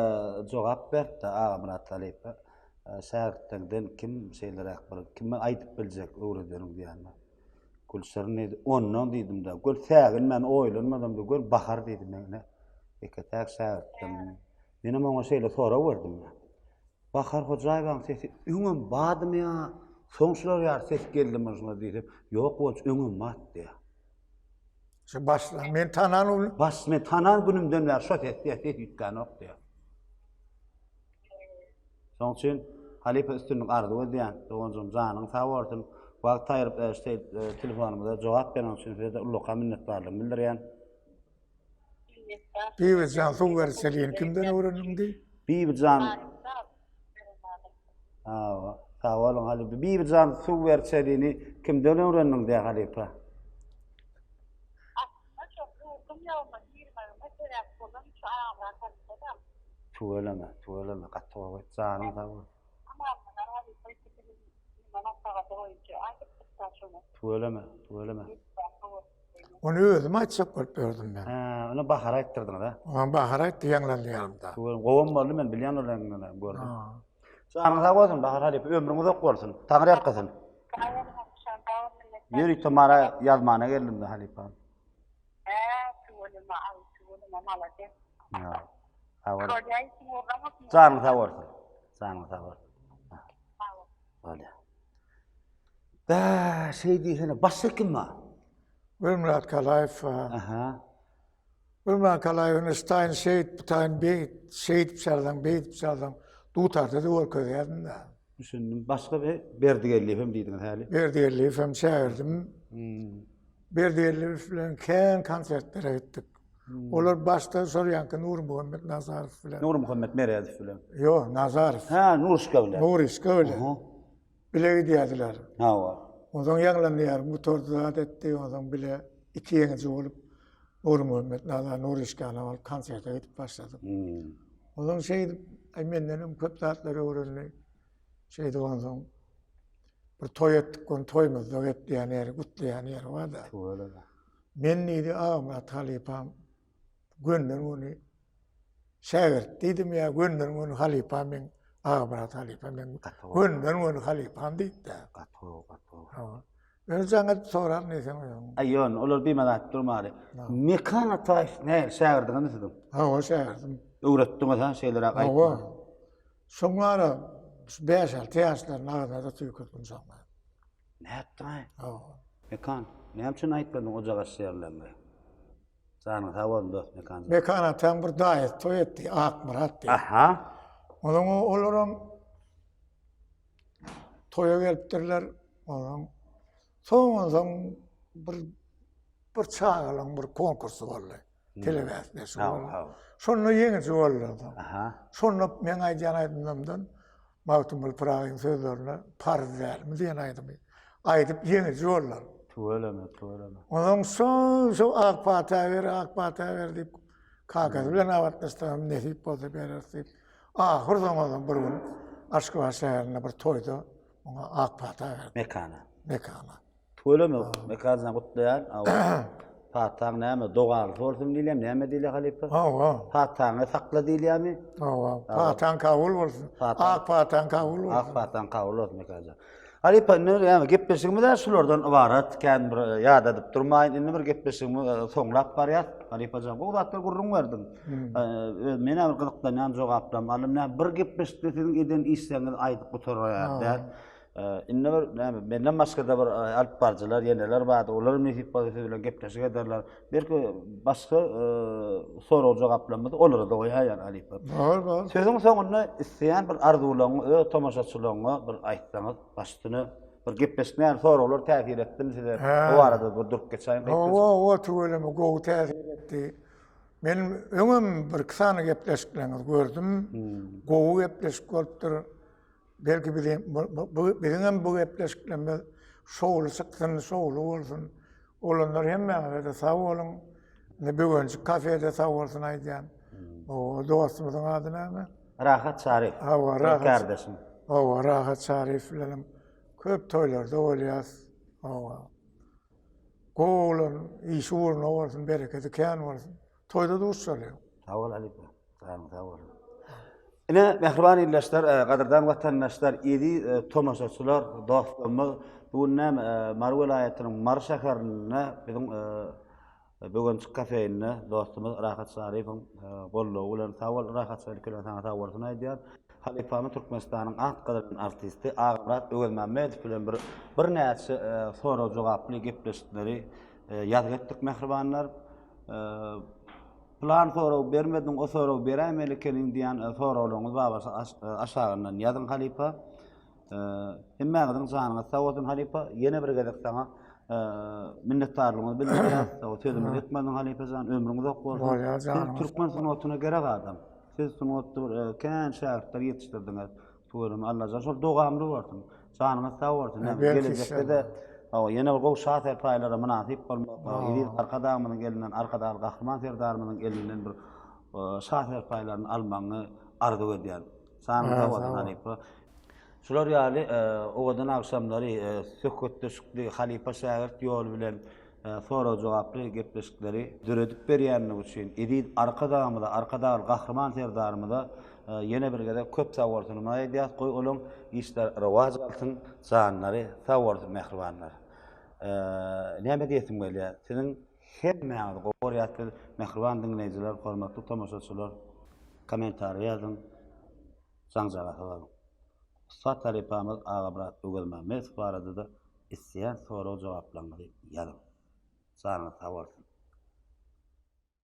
jogap berdi Agamyrat halypa. E, şägirtlerden kim şeýleräk bir kime aýdyp biljek öwredeniň diýende. Gülşirin diýdi, ondan diýdim-de, gül säginmän oýlanmadam-da, gül Bahar diýdi meni. Ýeke-täk şägirtden. Menem oňa şeýle sorag berdim. Bahar Hojaýewaň sesi öňem bardymy ýa soň şular ýaly ses geldimi şuňa diýsem, ýok Guwanç öňem bardy diýýär. Şu başla men tanan ol. Baş men tanan günümden bäri şo ses diýýär, ses üýtgänok diýýär. Şoň üçin halypa üstünlik arzuw edýän, doganjygym janyň sag bolsun. Wagt aýryp şu telefonymyza jogap bereniň üçin size-de ullakan minnetdarlygymy bildirýän. Minnetdar. Bibijan suw berçelini kimden öwrendiň diý? Bibijan Hawa, sag boluň halypa. Bibijan suw berçelini kimden öwrendiň diýä halypa? Aslynda şo ýurduň ýoluna girmegime sebäp bolan şu Agamyrat halypa-da. Tüweleme, tüweleme, gaty gowy. Janyň sag bolsun. Amanmyrat halypa ikisiniň neme maslahaty boýunça aýdypdyk-da şony. Tüweleme, tüweleme. Ony özüm aýtjak bolup ýördüm men. Hä, ony Bahara aýtdyrdyňyz a? Ony Bahar aýtdy ýaňlandy ýanymda. Tüweleme, gowam boldy men bilýän ol ýaňlanyny gördüm. Janyň sag bolsun Bahar halypa, ömrüň uzak bolsun. Taňry ýalkasyn. Sag boluň, sag boluň minnetdar. Ýörite Mara ýazmana geldim-de halypa. Hä, tüweleme, aý, tüweleme, malades. Ýa. Sag bol. Bolýa, işiň ugruna bolsun. Janyň sag bolsun. Janyň sag bolsun. Sag bol. Bolýa. Bä, şeý diýsene, başga kim bar? Gülmyrat Kalaýew bar. Aha. Gülmyrat Kalaýew indi ştaýyn şeýdip, butaýyn beýdip, şeýdip çalsaň, beýdip çalsaň, dutarda-da görkezýärdim-dä. Düşündim. Başga bir Berdi Geldiýew hem diýdiňiz häli. Berdi Geldiýew hem şägirdim. Hmm. Berdi Geldiýew bilen kän konsertlere gitdik. Hmm. Olar başda şol ýanky Nurmuhammet Nazarow bilen. Nurmuhammet Meredow bilen. Ýok, Nazarow. Ha, Nuruşka bilen. Nuruşka bilen. Aha. Bile gidýärdiler. Hawa. Onsoň ýaňlandy ýarym gutardy zat etdi, onsoň bile iki ýeňiji bolup Nurmuhammet Nazar Nuruşkany alyp konserte gidip başladyk. Hmm. Onsoň şeýdip, aý menden hem köp zatlar öwrendi. Şeýdip onsoň bir toý etdik, ony toýumyzda gepleýän ýeri, gutlaýan ýeri bar-da. Tüweleme. Men diýdi, Agamyrat halypam gönden-göni şägirt diýdim ýa gönden-göni halypam meň Agamyrat halypa meň gönden-göni halypam diýdi-de. Gaty gowy, gaty gowy. Ýöne jaň edip sorar diýseň ýok. Aý ýöne olar bimaza aýdyp durmaly. Mekan Ataýew nähili şägirdiňizmi siziň? Hawa şägirdim. Öwretdiňiz ha şeýleräk aýtma. Hawa. Şoň bara şu 5-6 ýaşlaryň agzyna-da tüýkürdim şoň. Nätdiň-aý? Hawa. Mekan, näme üçin aýtmadyň ojak açýarlaryňy? Janyň sag bolsun dost Mekan. Mekan ataň bir daýysy toý etdi, Akmyrat diýip. Aha. Onuň olaram toýa gelipdirler. Onuň soň onsoň bir bir çagalaryň bir konkursy boldy. Hmm. Telebäsleşigi boldy. Şonda ýeňiji boldy onsoň. Aha. Şonda meň aýdýan aýdymlarymdan Magtymguly Pyragyň sözlerine Parz dälmi diýen aýdymy aýdyp ýeňiji boldular. Tüweleme, tüweleme. Onsoň şo şo ak pata ber, ak pata ber diýip kakasy bilen abatlaşdyrarym, nesip bolsa bereris diýip. Ahyr soň onsoň bir gün Aşgabat şäherinde bir toýda Oňa ak pata berdi. Mekana. Mekana. Tüweleme, Mekanjan gutlaýan. Pataň näme, dogalysy bolsun diýilýärmi, näme diýilýär halypa? Hawa. Pataňy sakla diýilýärmi? Hawa. Pataň kabul bolsun. Ak pataň kabul bolsun. Ak pataň kabul bolsun Mekanjan. Halypa, indi näme, gepleşigimiz şulardan ybarat. Kän bir e, ýadadyp durmaýyn. Indi bir gepleşigimizi e, soňlap barýas. Halypajan, gowy zatlar gürrüň berdiň. Hmm. Men hem gyzyklanýan jogaplam aldym. Näme bir gepleşikde siziň eden işleriňizi aýdyp gutaraýar däl. Indi bir näme menden başga-da bir alyp baryjylar ýeneler bardy. Olar nesip bolsa siz bilen gepleşik ederler. Belki başga sorag jogaplarymyzy olara-da goýaýan halypa. Bar, bar. Sözüň soňunda isleýän bir arzuwlaryňy öz tomaşaçylaryňa bir aýtsaňyz, baş üstüne bir gepleşik näme soraglar täsir etdimi size? Bu barada bir durup geçäýiň. Hawa, hawa, tüweleme gowy täsir etdi. Men öňem bir-iki sany gepleşikleriňizi gördüm. Gowy gepleşik bolupdyr. Belki bizi bu biziňem bu gepleşiklerimiz şowly çyksyn, şowly bolsun. Oglanlar hemmäňize-de sag boluň. Indi Böwenjik kafede sag bolsun aýdýan. O dostumyzyň ady näme? Rahat Çaryýew. Hawa, Rahat. Kardeşim. Hawa, Rahat Çaryýew bilenem köp toýlarda bolýas. Hawa. Gowy oglan, işi ugruna bolsun, berekedi kän bolsun. Toýda duşalyň. Sag bol halypa. Janyň sag bolsun. Ine, mähriban ildeşler, e, gadyrdan watandaşlar, eziz e, tomaşaçylar, dostlarymyz, bu gün näme e, Mary welaýatynyň Mary şäherinde biziň Böwenjik kafeinde dostumyz Rahat Şaryýewiň goldawy bilen sag bol Rahat Şaryýew bilen saňa sag bolsun aýdýan. Halypamyz Türkmenistanyň at gazanan artisti Agamyrat Öwezmämmedow bilen bir birnäçe sorag-jogaply gepleşikleri ýazgy etdik mähribanlar. Plan sorag bermediň, o soragy beräýmeli ekeniň diýen soraglaryňyz bar bolsa aşagyndan ýazyň halypa. Hemmäňiziň janyňyz sag bolsun halypa. Ýene bir gezek saňa. Minnetdarlygymyzy bildirýäs. Sözümizi ýykmadyň halypa jan, ömrüň uzak bolsun. Bolýar Siz janyňyz. türkmen sungatyna gerek adam. Siz sungatda bir kän şägirtler ýetişdirdiňiz. Tüweleme Allajan şol dowamly bolsun. Janyňyz sag bolsun. Gelejekde-de hawa ýene bir gowy şa serpaýlara mynasyp bolmak, eziz Arkadagymyzyň elinden, Arkadagly Gahryman Serdarymyzyň elinden bir şa serpaýlaryny almagyňy arzuw edýän. Janyň sag bolsun halypa. Şular ýaly owadan agşamlary söhbetdeşlikli halypa-şägirt ýoly bilen sorag-jogaply gepleşikleri döredip berýänligi üçin eziz Arkadagymyza, Arkadagly Gahryman Serdarymyza ýene bir gezek köp sagbolsunymyzy aýdýas. Goý olaň işleri rowaç alsyn, janlary sag bolsun mähribanlar. Näme diýesim gelýär? Siziň hemmäňizi gowy görýäs biz mähriban diňleýjiler, hormatly tomaşaçylar. Kommentariý ýazyň, jaňjagasa baryň. Ussat halypamyz Agamyrat Öwezmämmedow barada-da isleýän sorag-jogaplaryňyzy ýazyň. Janyňyz sag bolsun!